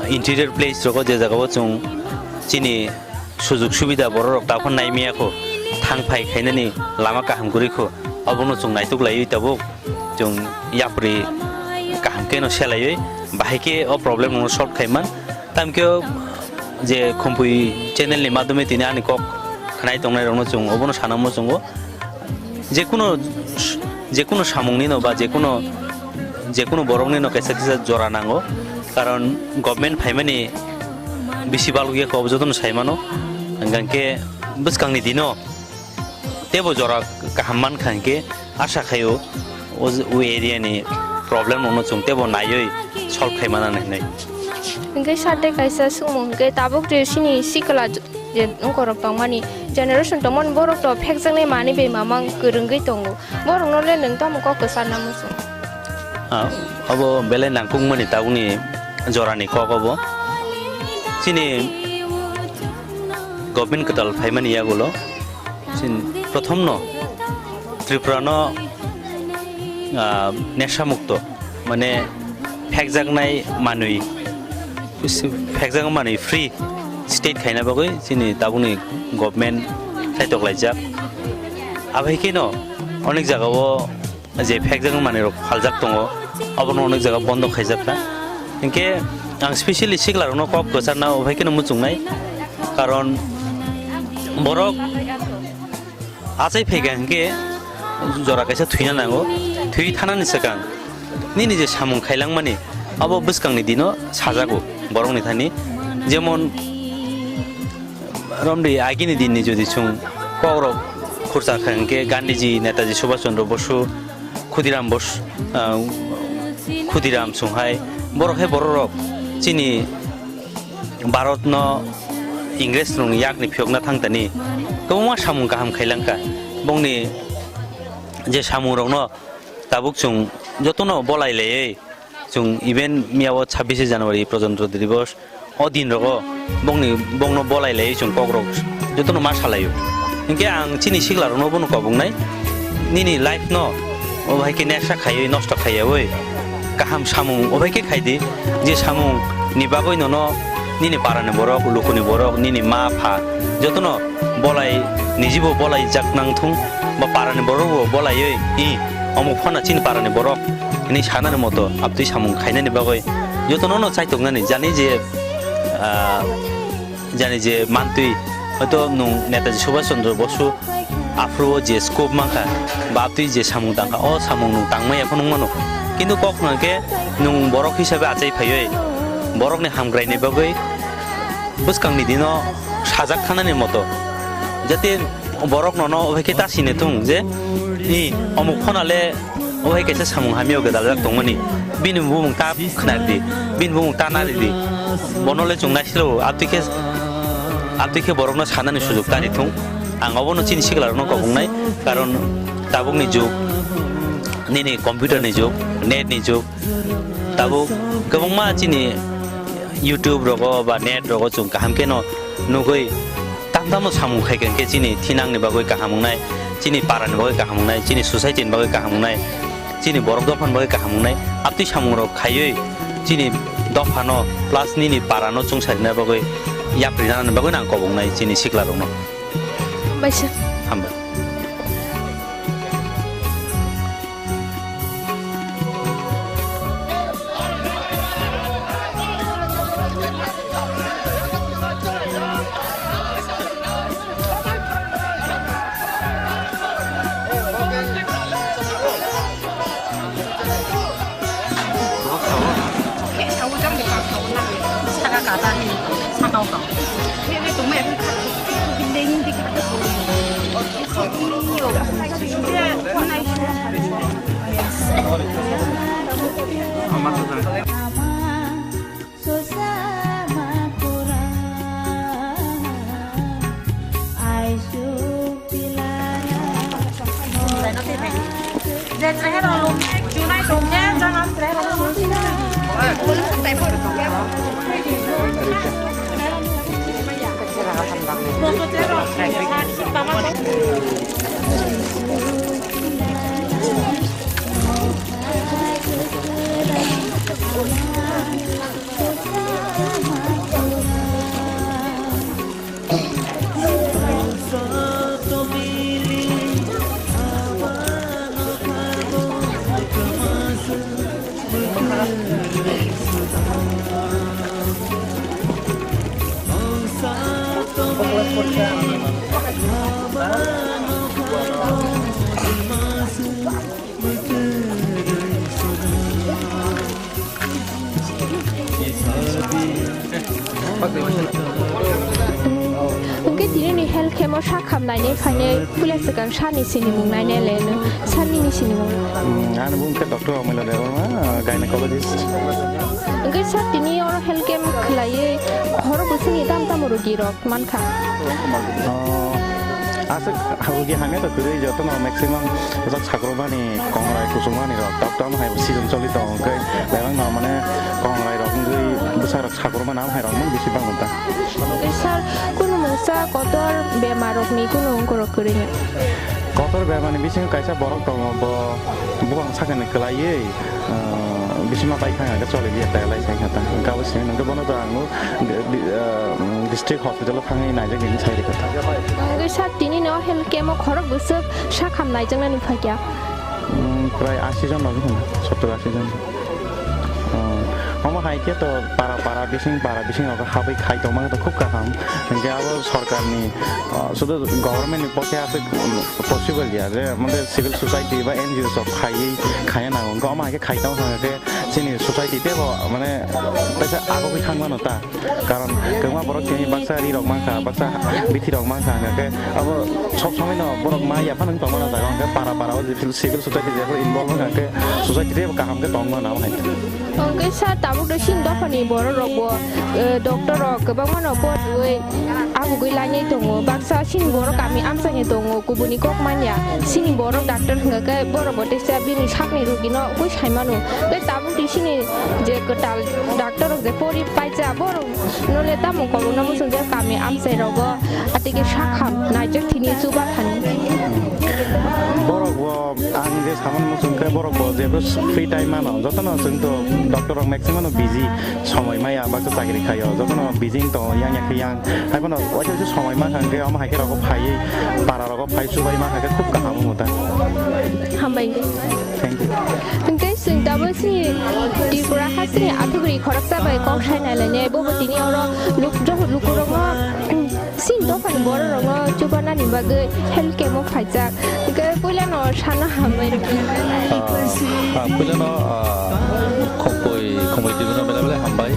interior place rogo je jagao chwng chini sujug subida borok rok takhon naimaya kho, thang phai khainani lama kaham kwrwi kho, obono chwng naituk laiwi tabuk chwng yapri kaham kheno selaiwi bahai khe o problem no solve khaiman. Tamkhe je Khumpui channel ni madhyome tini ani kok khnai tongnai rokno chwng obono sana muchungo. Jekunu, jekunu samungni no ba jekunu, jekunu borokni no kaisa kisa jora nango, karon government phaimani bisi balukya kok jotono saimano, hingkhe bwskangni dino teibo jora kaham mankha hinkhe asa khaio o, o area ni problem rokno chwng teibo naiwi solve khaimana hinwi. Hinkhe sade kaisa swngmung hinkhe tabuk je chini sikla je wngkorok tongmani generation tongmani borok to phekjaknai manwi bai mamang kwrwngwi tongo. Borokno le nwng tamo kok kwcharna muchung? Ah, obo belai nangkukmani tabukni jorani kok obo. Chini government kwtal phaimani yagulo chini prothomno Tripurano, ah, nesha mukto, mane phekjaknai manwi, phekjaknai manwi free state khaina bagwi chini tabukni government khlai toklaijak. Abai kheno onek jagao je phekjak manwi rok phaljak tongo, obono onek jaga bondo khaijak kha. Hinkhe ang specially sikla rokno kok kwcharna obai kheno muchungnai, karon borok achai phaikha hinkhe jora kaisa thwina nango, thwi thanani swkang nini je samung khailangmani abo bwskangni dino sajago borokni thani, jemon Romdi agini dinni jodi chwng kokrok khursa kha hinkhe Gandhiji, Netaji Subhash Chandra Bosu, Khudiram Bos-, ah, Khudiram chwng hai borok hai bororok chini Bharatno Ingres rokni yakni phiyokna thangtani kwbangma samung kaham khailangkha. Bongni je samungrokno tabuk chwng jotono bolai laiwi Chwng even miyao chhabbish January Prajantra Divos o din rogo bongni, bongno bolai lai chwng kokrok jotono ma salaio. Hinkhe ang chini sikla rokno bono kobongnai, nini life no o hai khe nesha khaiwi nosto khaiyawi kaham samung o hai khe khaidi, je samung ni bagwi nono nini parani borok, lukuni borok, nini ma pha jotono bolai, nijibo bolai jak nang thung, ba parani borok bo bolaiwi, i, omo phano chini parani borok hinwi sanani moto, abtwi samung khainani bagwi jotono no chaitoknani, jani je, ah, jani je mantwi, hoito nwng Netaji Subhash Chandra Bosu aphuru o je scope mankha, ba abtwi je samung tangkha, o samung nwng tangmaya phano wngmano. Kintu kok hwnkhe nwng borok hisabe achai phaiwi borokni hamkraini bagwi bwskangni dino sajak thanani moto, jate borok nono obai khe ta sini thung je, ni omuk phonale obai kaisa samung hamya o gwdaljak tongmani, bini bumung ta khwnardi, bini bumung ta naridi, bono le chwng naisilo, abtwi khe, abtwi khe borokno sanani sujuk ta rithung. Ang obono chini sikla rokno kobongnai, karon tabukni jug, nini computer ni jug, net ni jug, tabuk kwbangma chini YouTube rogo ba net rogo chwng kaham kheno nugwi, tam tamo samung khai khe chini thinangni bagwi kaham wngnai, chini parani bagwi kaham wngnai, chini society ni bagwi kaham wngnai, chini borok dophani bagwi kaham wngnai. Abtwi samung rok khaiwi chini dophano plus nini parano chwng sarina bagwi yapri nani bagwi nang kobongnai chini sikla rokno. Baisa. Hambai. Saka kata ni, saka kau. Hwnkhe tini ni health camp o sak kham nainai phainai puila swkang sani sinimung nainai le no sani ni sinimung. Hmm, ani bung khe Doctor Omila Debbarma, gynecologist. Hwnkhe sir tini oro health camp khwlaiwi horo bwswkni tam tamo rogi rok mankha? Oh, Aswk habugi hamya to kwrwi jotono maximum bwsak sakrumani kongrai kuchukmani rok tok tok hai season choli tongo hwnkhe bebak no mane kongrai rok wngwi bwsak rok sakrumani amo hai rok mung bisi bangma ta. Sir, kunu mungsa kotor bemar rokni kunu ongkorok kwrwini. Kotor bemar ni bisingo kaisa borok tongo bo bukang sakani kwlaiwi, ah, bisima pai thang hwnkhe choli liya ta lai sai kha ta. Hwnkhe abo simi hwnkhe bono to ang di-, di-, ah, district hospital o thangwi naijak hinwi sai rikha ta. Hwnkhe sir, tini no health camp o khorok bwswk sakham naijaknani phaikha? Hmm, prai ashi jon rok hinwi, sottor ashi jon. Oh, omo hai khe to para para bising, para bising rok habwi khai tongma khe to khub kaham. Hwnkhe abo sorkarni, ah, sudu government ni pokhe aswk possible ya, je mane civil society ba N G O rok khaiwi khaina nango. Hwnkhe omo hai khe khai tong thang khe chini society teibo mane teisa agogwi thang mano ta. Karon kwbangma borok chini baksa ri rok mankha, baksa bithi rok mankha, hwnkhe abo sob somoi no borok ma yaphano wng tongmano jaga, hwnkhe para para o civil, civil society jephru involve wngkha, hwnkhe society teibo kaham khe tongmano abo hai. Hwnkhe sa tabuk de sin dophani borok rok bo, eh, doctor rok kwbangma no poriwi abugwi lainai tongo, baksa sin borok kami amchaini tongo, kubuni kok manya, sini borok doctor hwnkha khe borok bo teisa bini sakni rugino ugwi saimano, tei tabuk de sini je kwtal doctor rok je pori paijak borok Nole tamo kolokna muchungjak kami amchai rogo, atiki sakham naijak thini chuba thani. Borok bo ang je samani muchung khe borok bo jebo free time mano, jotono chwng to doctor rok maximum no busy, somoi maya baksa chakri khayo, jotono busy to yang yak yang, hai bono waisa waisa somoi ma kha hwnkhe omo hai khe rogo phaiwi para rogo phai chubai ma kha khe khub kaham wngmo ta. Hambai. Thank you. Hwnkhe chwng tabuk chini Tripura hasteni athugri khoroksa bai kok sai nai lainai, bobo tini oro luk-, joto lukurokno, chini dophani bororokno chubanani bagwi health camp o phaijak. Hwnkhe puilano sana hambai rwkha. Ah, ah, puilano, ah, Khumui, Khumui T V no belai belai hambai.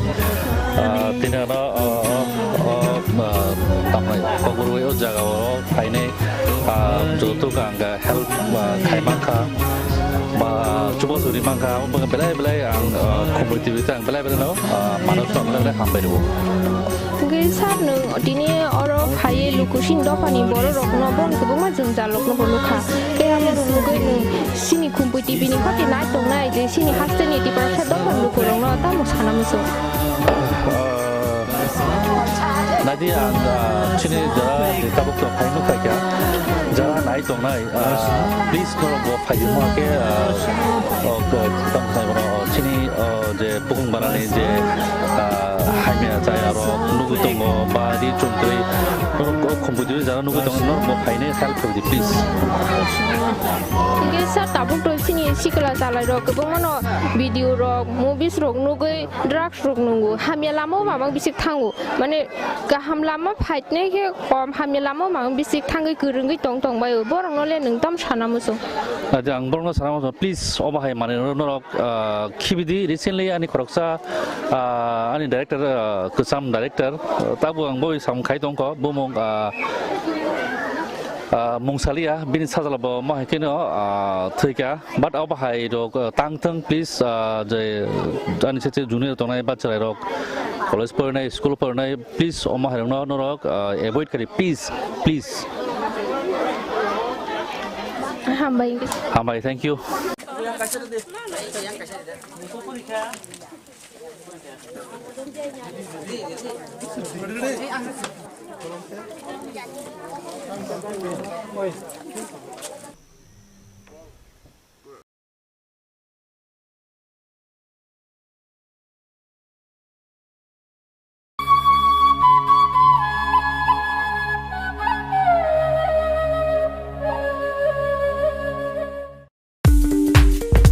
Ah, tini ano, ah, ah, ah, ah, tamni kokborwi o jaga o phainai, ah, joto ang help, ah, khai mankha, ba chuba churi mankha, abo belai belai ang, ah, Khumui T V tang belai belai no, ah, manus no belai belai hambai rwo. Hwnkhe sir, nwng tini oro phaiwi lukusing dophani bororokno boni kwbangma jwngjal rokno bo nukha. Tei abo nugwi nwng chini Khumui T V ni khati nai tongnai je chini hasteni Tiprasa dophani lukurokno tamo sana muchung. Ah, Naidi ang, ah, chini jara je tabuk tong phai nukha kya, jara nai tongnai, ah, please norok bo phai di ma khe, ah, o, ko-, tong phai bono, o, chini, o, je bukung barani je, ah, hamya chaya rok nugwi tongo ba ri chumtwi norok o Khumui T V jara nugwi tongo, norok bo phainai help khlai di please. Hwnkhe sir, tabuk to chini sikla chalai rok kwbangma no video rok, movies rok nugwi drugs rok nungo, hamya lama o mamang bisik thango. Mane kaham lama phaitnai khe kom, hamya lama o mamang bisik thangwi kwrwngwi tong tong bai o. Borokno le nwng tam sana muchung? Aja ang borokno sana muchung, please, obo hai manwi norok, ah, khibidi. Recently ani khoroksa, ah, ani director, ah, kwcham director, ah, tabuk ang bo samung khai tongkho, bumung, ah, ah, mungsalia, bini sajla bo mohai kheno, ah, thwikha. But abo hai rok, uh, tang thung, please, uh, je, ani se se junior tongnai bachai rok, college pornai, school pornai, please, omo hai rokno norok, uh, avoid kari, please, please. Hambai. Hambai, thank you.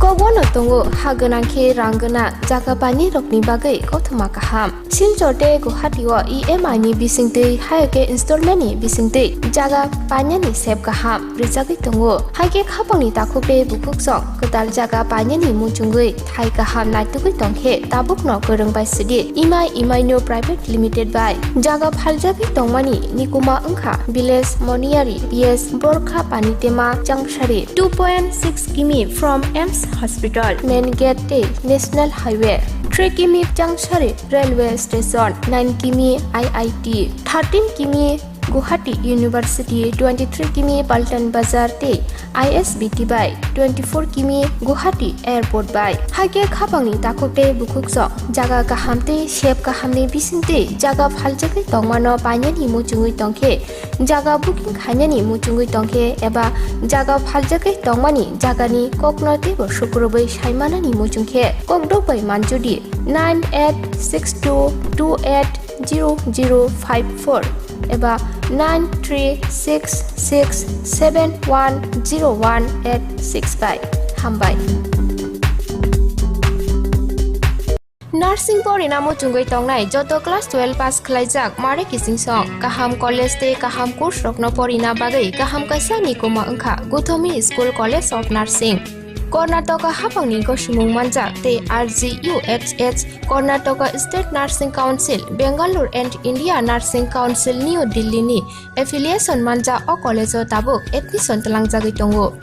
Kobono tongo ha gwnang khe rang gwnang jaga painai rokni bagwi kothoma kaham. Silchar tei Guwahati o E M I ni bisingtwi, hai khe installment ni bisingtwi jaga painani sep kaham rwjagwi tongo. Hai khe khapangni takhuk tei bukhuk song kwtal jaga painani muchungwi thai kaham naitugwi tong khe tabukno kwrwng bai sidi. Imai Imaino Private Limited bai jaga phaljagwi tongmani nikuma wngkha Village Moniari, P S Borkha Panitema Changsari, two point six kimi from AIIMS Hospital, Main Gate tei National Highway, three kimi Changsari Railway Station, nine kimi I I T, thirteen kimi Guwahati University, twenty three kimi Paltan Bazar tei I S B T bai twenty four kimi Guwahati Airport bai. Hakhe khapangni takhuk tei bukhuksong jaga kaham tei sep kahamni bisingtwi jaga phaljagwi tongmano painani muchungwi tongkhe, jaga booking khainani muchungwi tongkhe eba jaga phaljagwi tongmani jagani kokno teibo sukrubwi saimanani muchungkhe kokdok bai manjudi nine eight six two two eight zero zero five four eba nine three six six seven one zero one eight six bai. Hambai. Nursing porina muchungwi tongnai joto class twelve pass khwlaijak mare kiching song. Kaham college tei kaham course rokno porina bagwi kaham kaisa nikuma wngkha Gothomi School College of Nursing. Karnataka hapangni gosimung manjak tei R G U H H, Karnataka State Nursing Council, Bangalore and India Nursing Council, New Delhi ni affiliation manjak o college o tabuk admission tlangjagwi tongo.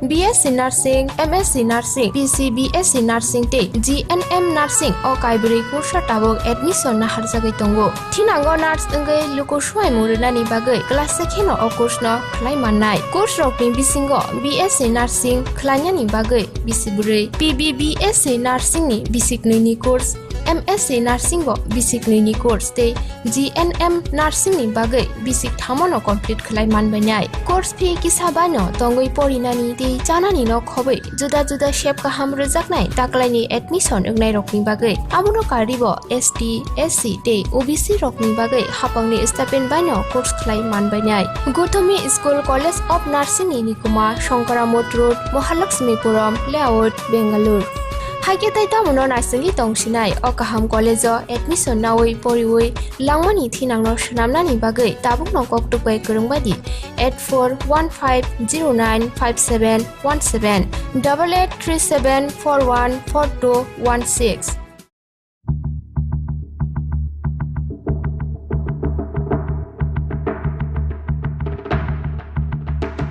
B S C Nursing, M S C Nursing, P C B S C Nursing tei G N M Nursing o kaibrwi course o tabuk admission naharjagwi tongo. Thinango nurse wngwi luku suaimung rwnani bagwi class se kheno o course no khlai mannai. Course rokni bisingo B S C Nursing khlainani bagwi bisi bwrwi, P B B S C Nursing ni bisi knwi ni course, M S C Nursing bo bisi knwi ni course tei G N M Nursing ni bagwi bisi kthamo no complete khlai manbainai. Course fee kisa bai no tongwi porinani tei chanani no khobwi juda juda sep kaham rwjaknai taklaini admission wngnairokni bagwi. Abono karwibo S T, S C tei O B C rokni bagwi hapangni stipend baino course khlai manbainai. Gothomi School College of Nursing ni nikuma Shankara Mott Road, Mahalakshmipuram Layout, Bangalore. Haikhe tei tamono naisingwi tongsinai o kaham college o admission nawi poriwi langmani thinangno swnamnani bagwi tabukno koktuk bai kwrwng baidi eight four one five zero nine five seven one seven, double eight three seven four one four two one six.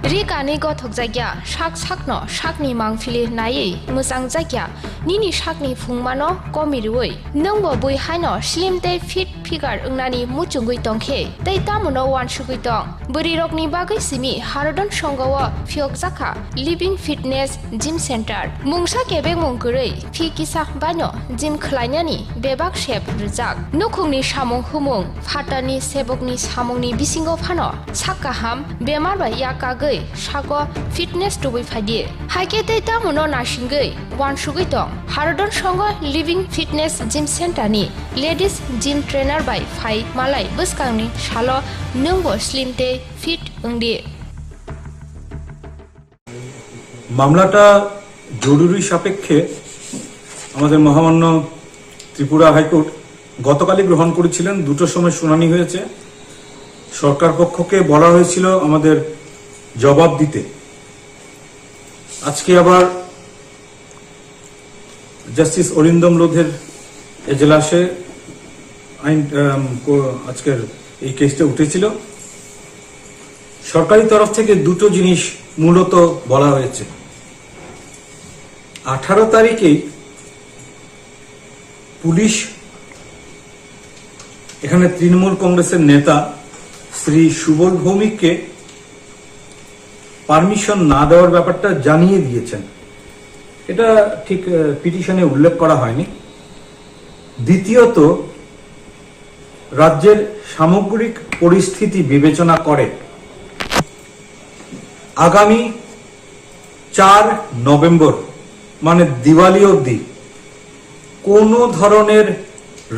Ri kani gothok jakya, sak sakno sakni mangphili naiwi mwchang jakya, nini sakni phungmano komi rwui. Nwngbo bui haino slim tei fit figure wngnani muchungwi tongkhe, tei tamono uansugwi tong. Bwrwirokni bagwi simi Harodon Songho o phiyokjakha Living Fitness Gym Center. Mungsa kebengmung kwrwi phi kisa baino gym khlainani bebak sep rwjak. Nukhungni samung humung, phatarni sebokni samungni bisingo phano sak kaham, bemar bai yak kagwi sago fitness tubui phaidi. Haikhe tei tamono naisingwi uansugwi tong. Harodon Songho Living Fitness Gym Center ni Ladies Gym Trainer bai phai malai bwskangni salo nwngbo slim tei fit wngdi. মামলাটা জরুরি সাপেক্ষে আমাদের মহামান্য ত্রিপুরা হাইকোর্ট গতকালই গ্রহণ করেছিলেন। দুটোর সময় শুনানি হয়েছে। সরকার পক্ষকে বলা হয়েছিল আমাদের জবাব দিতে। আজকে আবার জাস্টিস অরিন্দম লোধের এজলাসে আইন, আম, কো-, আজকের এই কেসটা উঠেছিল। সরকারি তরফ থেকে দুটো জিনিস মূলত বলা হয়েছে। আঠারো তারিখেই পুলিশ এখানে তৃণমূল কংগ্রেসের নেতা শ্রী সুবল ভৌমিককে পারমিশন না দেওয়ার ব্যাপারটা জানিয়ে দিয়েছেন। এটা ঠিক, আহ, পিটিশনে উল্লেখ করা হয়নি। দ্বিতীয়ত, রাজ্যের সামগ্রিক পরিস্থিতি বিবেচনা করে আগামী চার নভেম্বর, মানে দিওয়ালি অবধি, কোনো ধরনের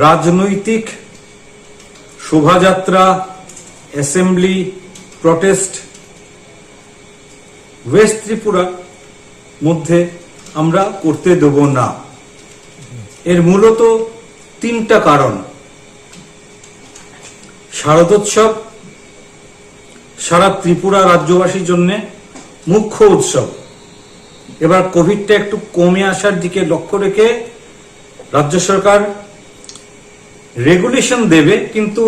রাজনৈতিক শোভাযাত্রা, অ্যাসেম্বলি, প্রটেস্ট ওয়েস্ট ত্রিপুরার মধ্যে আমরা করতে দেব না। এর মূলত তিনটা কারণ। শারদোৎসব সারা ত্রিপুরা রাজ্যবাসীর জন্য মুখ্য উৎসব। এবার কোভিডটা একটু কমে আসার দিকে লক্ষ্য রেখে রাজ্য সরকার রেগুলেশন দেবে, কিন্তু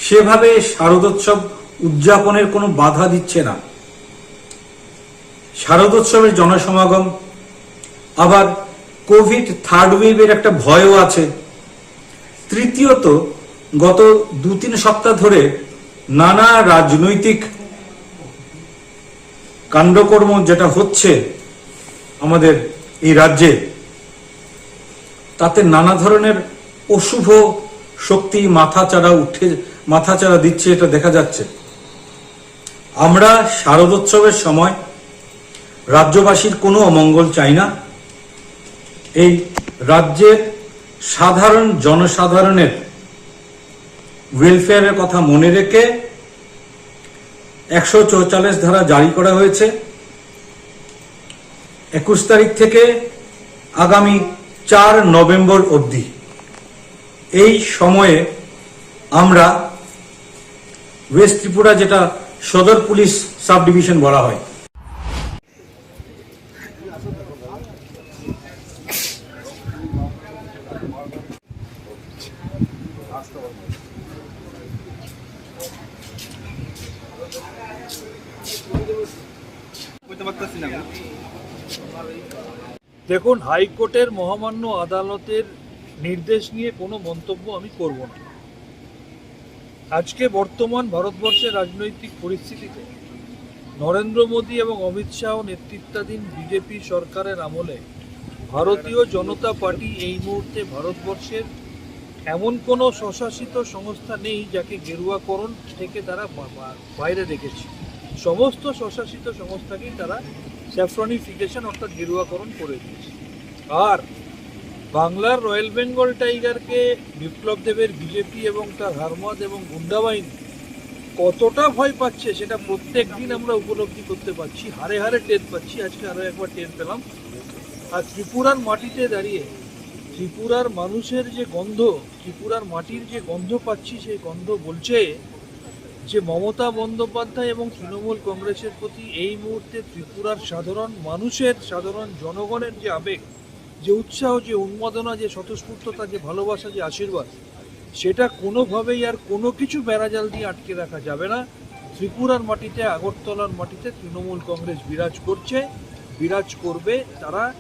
সেভাবে শারদোৎসব উদযাপনের কোনো বাধা দিচ্ছে না। শারদোৎসবের জনসমাগম, আবার কোভিড থার্ড ওয়েভের একটা ভয়ও আছে। তৃতীয়ত, গত দু তিন সপ্তাহ ধরে নানা রাজনৈতিক কাণ্ডকর্ম যেটা হচ্ছে আমাদের এই রাজ্যে, তাতে নানা ধরনের অশুভ শক্তি মাথাচাড়া উঠে, মাথাচাড়া দিচ্ছে, এটা দেখা যাচ্ছে। আমরা শারদোৎসবের সময় রাজ্যবাসীর কোনো অমঙ্গল চাই না। এই রাজ্যের সাধারণ জনসাধারণের ওয়েলফেয়ারের কথা মনে রেখে একশো চৌচল্লিশ ধারা জারি করা হয়েছে একুশ তারিখ থেকে আগামী চার নভেম্বর অবধি। এই সময়ে আমরা ওয়েস্ট ত্রিপুরা, যেটা সদর পুলিশ সাব ডিভিশন বলা হয়, দেখুন, হাইকোর্টের মহামান্য আদালতের নির্দেশ নিয়ে কোনো মন্তব্য আমি করব না। আজকে বর্তমান ভারতবর্ষের রাজনৈতিক পরিস্থিতিতে নরেন্দ্র মোদী এবং অমিত শাহ নেতৃত্বাধীন বিজেপি সরকারের আমলে ভারতীয় জনতা পার্টি এই মুহূর্তে ভারতবর্ষের এমন কোনো স্বশাসিত সংস্থা নেই যাকে গেরুয়াকরণ থেকে তারা বা-, বা-, বাইরে রেখেছে। সমস্ত স্বশাসিত সংস্থাকেই তারা স্যাফরনিফিকেশন অর্থাৎ গেরুয়াকরণ করে দিয়েছে। আর বাংলার রয়্যাল বেঙ্গল টাইগারকে বিপ্লব দেবের বিজেপি এবং তার হারমাদ এবং গুন্ডা বাহিনী কতটা ভয় পাচ্ছে, সেটা প্রত্যেক দিন আমরা উপলব্ধি করতে পারছি, হাড়ে হাড়ে টের পাচ্ছি। আজকে আরও একবার টের পেলাম। আর ত্রিপুরার মাটিতে দাঁড়িয়ে ত্রিপুরার মানুষের যে গন্ধ, ত্রিপুরার মাটির যে গন্ধ পাচ্ছি, সেই গন্ধ বলছে যে মমতা বন্দ্যোপাধ্যায় এবং তৃণমূল কংগ্রেসের প্রতি এই মুহূর্তে ত্রিপুরার সাধারণ মানুষের, সাধারণ জনগণের যে আবেগ, যে উৎসাহ, যে উন্মাদনা, যে স্বতঃস্ফূর্ততা, যে ভালোবাসা, যে আশীর্বাদ, সেটা কোনোভাবেই আর কোনো কিছু বেড়াজাল দিয়ে আটকে রাখা যাবে না। ত্রিপুরার মাটিতে, আগরতলার মাটিতে তৃণমূল কংগ্রেস বিরাজ করছে, বিরাজ করবে, তারা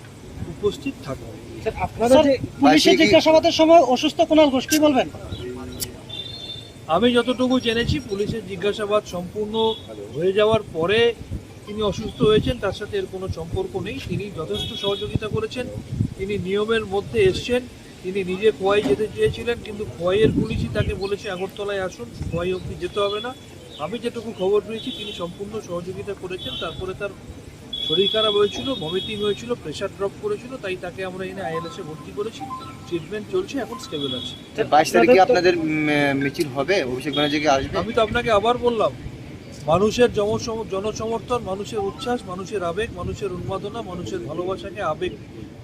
উপস্থিত থাকবে। স্যার, আপনারা স্যার, যে পুলিশের জিজ্ঞাসাবাদের সময় অসুস্থ কুণাল ঘোষ, কি বলবেন? আমি যতটুকু জেনেছি, পুলিশের জিজ্ঞাসাবাদ সম্পূর্ণ হয়ে যাওয়ার পরে তিনি অসুস্থ হয়েছেন, তার সাথে এর কোনো সম্পর্ক নেই। তিনি যথেষ্ট সহযোগিতা করেছেন, তিনি নিয়মের মধ্যে এসছেন, তিনি নিজে খোয়াই যেতে চেয়েছিলেন, কিন্তু খোয়াইয়ের পুলিশই তাকে বলেছে, "আগরতলায় আসুন, খোয়াই অবধি যেতে হবে না।" আমি যেটুকু খবর পেয়েছি, তিনি সম্পূর্ণ সহযোগিতা করেছেন। তারপরে তার শরীর খারাপ হয়েছিল, ভমিটিং হয়েছিল, প্রেশার ড্রপ করেছিল, তাই তাকে আমরা এনে আইএলএসে ভর্তি করেছি। ট্রিটমেন্ট চলছে, এখন স্টেবল আছে। স্যার, বাইশ তারিখে আপনাদের আপনাদের, উম, মিছিল হবে, অভিষেক ব্যানার্জিকে আসবে? আমি তো আপনাকে আবার বললাম, মানুষের জনসম-, জনসমর্থন, মানুষের উচ্ছ্বাস, মানুষের আবেগ, মানুষের উন্মাদনা, মানুষের ভালোবাসাকে আবেগ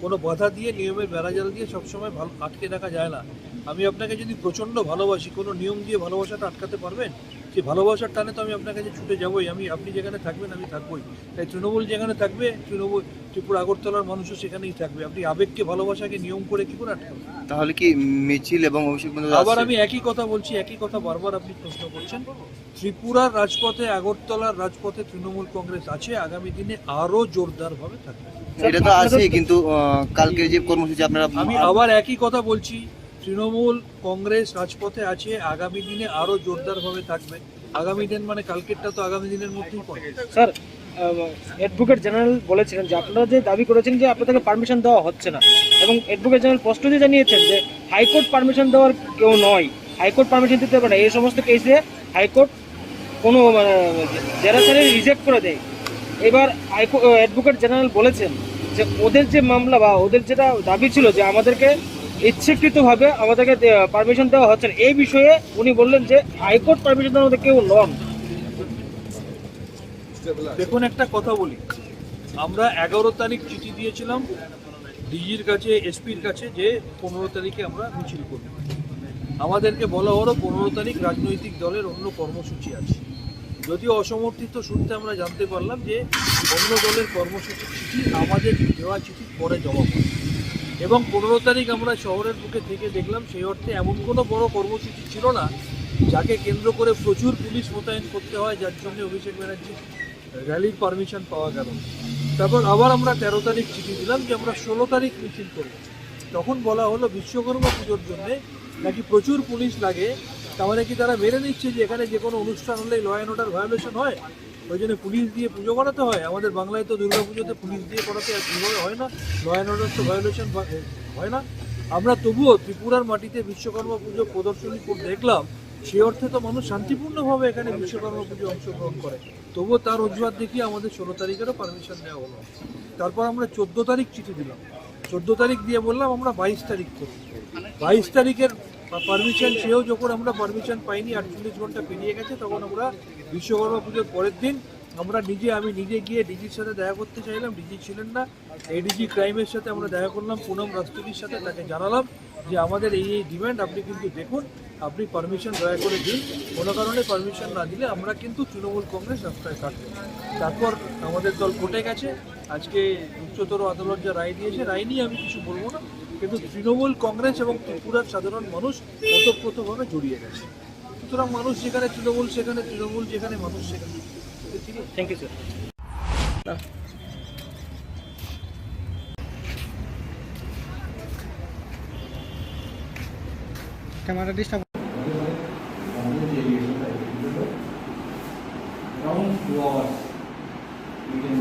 কোনো বাধা দিয়ে, নিয়মের বেড়াজাল দিয়ে সবসময় ভালো আটকে রাখা যায় না। আমি আপনাকে যদি প্রচণ্ড ভালোবাসি, কোনো নিয়ম দিয়ে ভালোবাসাটা আটকাতে পারবেন? সেই ভালোবাসার টানে তো আমি আপনার কাছে ছুটে যাবই। আমি, আপনি যেখানে থাকবেন, আমি থাকবই। তাই তৃণমূল যেখানে থাকবে, তৃণমূল, ত্রিপুরা আগরতলার মানুষও সেখানেই থাকবে। আপনি আবেগকে, ভালোবাসাকে নিয়ম করে কি করে আটকাবেন? তাহলে কি মিছিল এবং অভিষেক বন্দ্যোপাধ্যায় আবার আসছে? আমি একই কথা বলছি, একই কথা বারবার আপনি প্রশ্ন করছেন। ত্রিপুরার রাজপথে, আগরতলার রাজপথে তৃণমূল কংগ্রেস আছে, আগামী দিনে আরো জোরদারভাবে থাকবে। এটা তো আছেই, কিন্তু, আহ, কালকের যে কর্মসূচি আপনারা আমি আবার একই কথা বলছি, তৃণমূল কংগ্রেস রাজপথে আছে, আগামী দিনে আরো জোরদারভাবে থাকবে। আগামী দিন মানে কালকেরটা তো আগামী দিনের মধ্যেই পড়ে। স্যার, আহ, অ্যাডভোকেট জেনারেল বলেছিলেন যে আপনারা যে দাবি করেছেন যে আপনাদেরকে পারমিশন দেওয়া হচ্ছে না, এবং অ্যাডভোকেট জেনারেল স্পষ্টতই জানিয়েছেন যে হাইকোর্ট পারমিশন দেওয়ার কেউ নয়, হাইকোর্ট পারমিশন দিতে পারে না। এই সমস্ত কেসে হাইকোর্ট কোনো, মানে, জেরা করে রিজেক্ট করে দেয়। এবার হাইকো-, আহ, অ্যাডভোকেট জেনারেল বলেছেন যে ওদের যে মামলা বা ওদের যেটা দাবি ছিল যে আমাদেরকে ইচ্ছাকৃতভাবে আমাদেরকে দে-, পারমিশন দেওয়া হচ্ছে না, এই বিষয়ে উনি বললেন যে হাইকোর্ট পারমিশন দেওয়ার মধ্যে কেউ নন। দেখুন, একটা কথা বলি, আমরা এগারো তারিখ চিঠি দিয়েছিলাম ডিজির কাছে, এসপির কাছে, যে পনেরো তারিখে আমরা মিছিল করব। আমাদেরকে বলা হলো পনেরো তারিখ রাজনৈতিক দলের অন্য কর্মসূচি আছে। যদিও অসমর্থিত সূত্রে আমরা জানতে পারলাম যে অন্য দলের কর্মসূচির চিঠি আমাদের দেওয়া চিঠির পরে জমা পড়ে, এবং পনেরো তারিখ আমরা শহরের বুকে থেকে দেখলাম সেই অর্থে এমন কোনো বড় কর্মসূচি ছিল না যাকে কেন্দ্র করে প্রচুর পুলিশ মোতায়েন করতে হয়, যার জন্য অভিষেক ব্যানার্জির র্যালির পারমিশন পাওয়া গেল না। তারপর আবার আমরা তেরো তারিখ চিঠি দিলাম যে আমরা ষোলো তারিখ মিছিল করব। তখন বলা হলো বিশ্বকর্মা পুজোর জন্য নাকি প্রচুর পুলিশ লাগে, তার মানে কি তারা মেনে নিচ্ছে যে এখানে যে কোনো অনুষ্ঠান হলেই ল অ্যান্ড অর্ডার ভায়োলেশন হয়, ওই জন্য পুলিশ দিয়ে পুজো করাতে হয়? আমাদের বাংলায় তো দুর্গা পুজোতে পুলিশ দিয়ে করাতে আর যেভাবে হয় না, ল অ্যান্ড অর্ডার তো ভায়োলেশন হয় না। আমরা তবুও ত্রিপুরার মাটিতে বিশ্বকর্মা পুজো প্রদর্শনী করে দেখলাম, সে অর্থে তো মানুষ শান্তিপূর্ণভাবে এখানে বিশ্বকর্মা পুজো অংশগ্রহণ করে। তবুও তার অজুহাত দেখিয়ে আমাদের ষোলো তারিখেরও পারমিশন দেওয়া হলো। তারপর আমরা চোদ্দ তারিখ চিঠি দিলাম, চোদ্দ তারিখ দিয়ে বললাম আমরা বাইশ তারিখ করব। বাইশ তারিখের পারমিশন চেয়েও যখন আমরা পারমিশন পাইনি, আটচল্লিশ ঘন্টা পেরিয়ে গেছে, তখন আমরা বিশ্বকর্মা পুজোর পরের দিন আমরা নিজে, আমি নিজে গিয়ে ডিজির সাথে দেখা করতে চাইলাম, ডিজি ছিলেন না। এডিজি ক্রাইমের সাথে আমরা দেখা করলাম, পুনম রাষ্ট্রপতির সাথে, তাকে জানালাম যে আমাদের এই এই ডিমান্ড, আপনি কিন্তু দেখুন, আপনি পারমিশন দয়া করে দিন। কোনো কারণে পারমিশন না দিলে আমরা কিন্তু তৃণমূল কংগ্রেস রাস্তায় থাকবো। তারপর আমাদের দল কোর্টে গেছে। আজকে উচ্চতর আদালত যা রায় দিয়েছে, রায় নিয়ে আমি কিছু বলবো না, কিন্তু তৃণমূল কংগ্রেস এবং ত্রিপুরার সাধারণ মানুষ ওতপ্রোতভাবে জড়িয়ে গেছে। সুতরাং মানুষ যেখানে তৃণমূল, সেখানে তৃণমূল, যেখানে মানুষ, সেখানে। Thank you, sir. Camera disturb. Around two hours, you can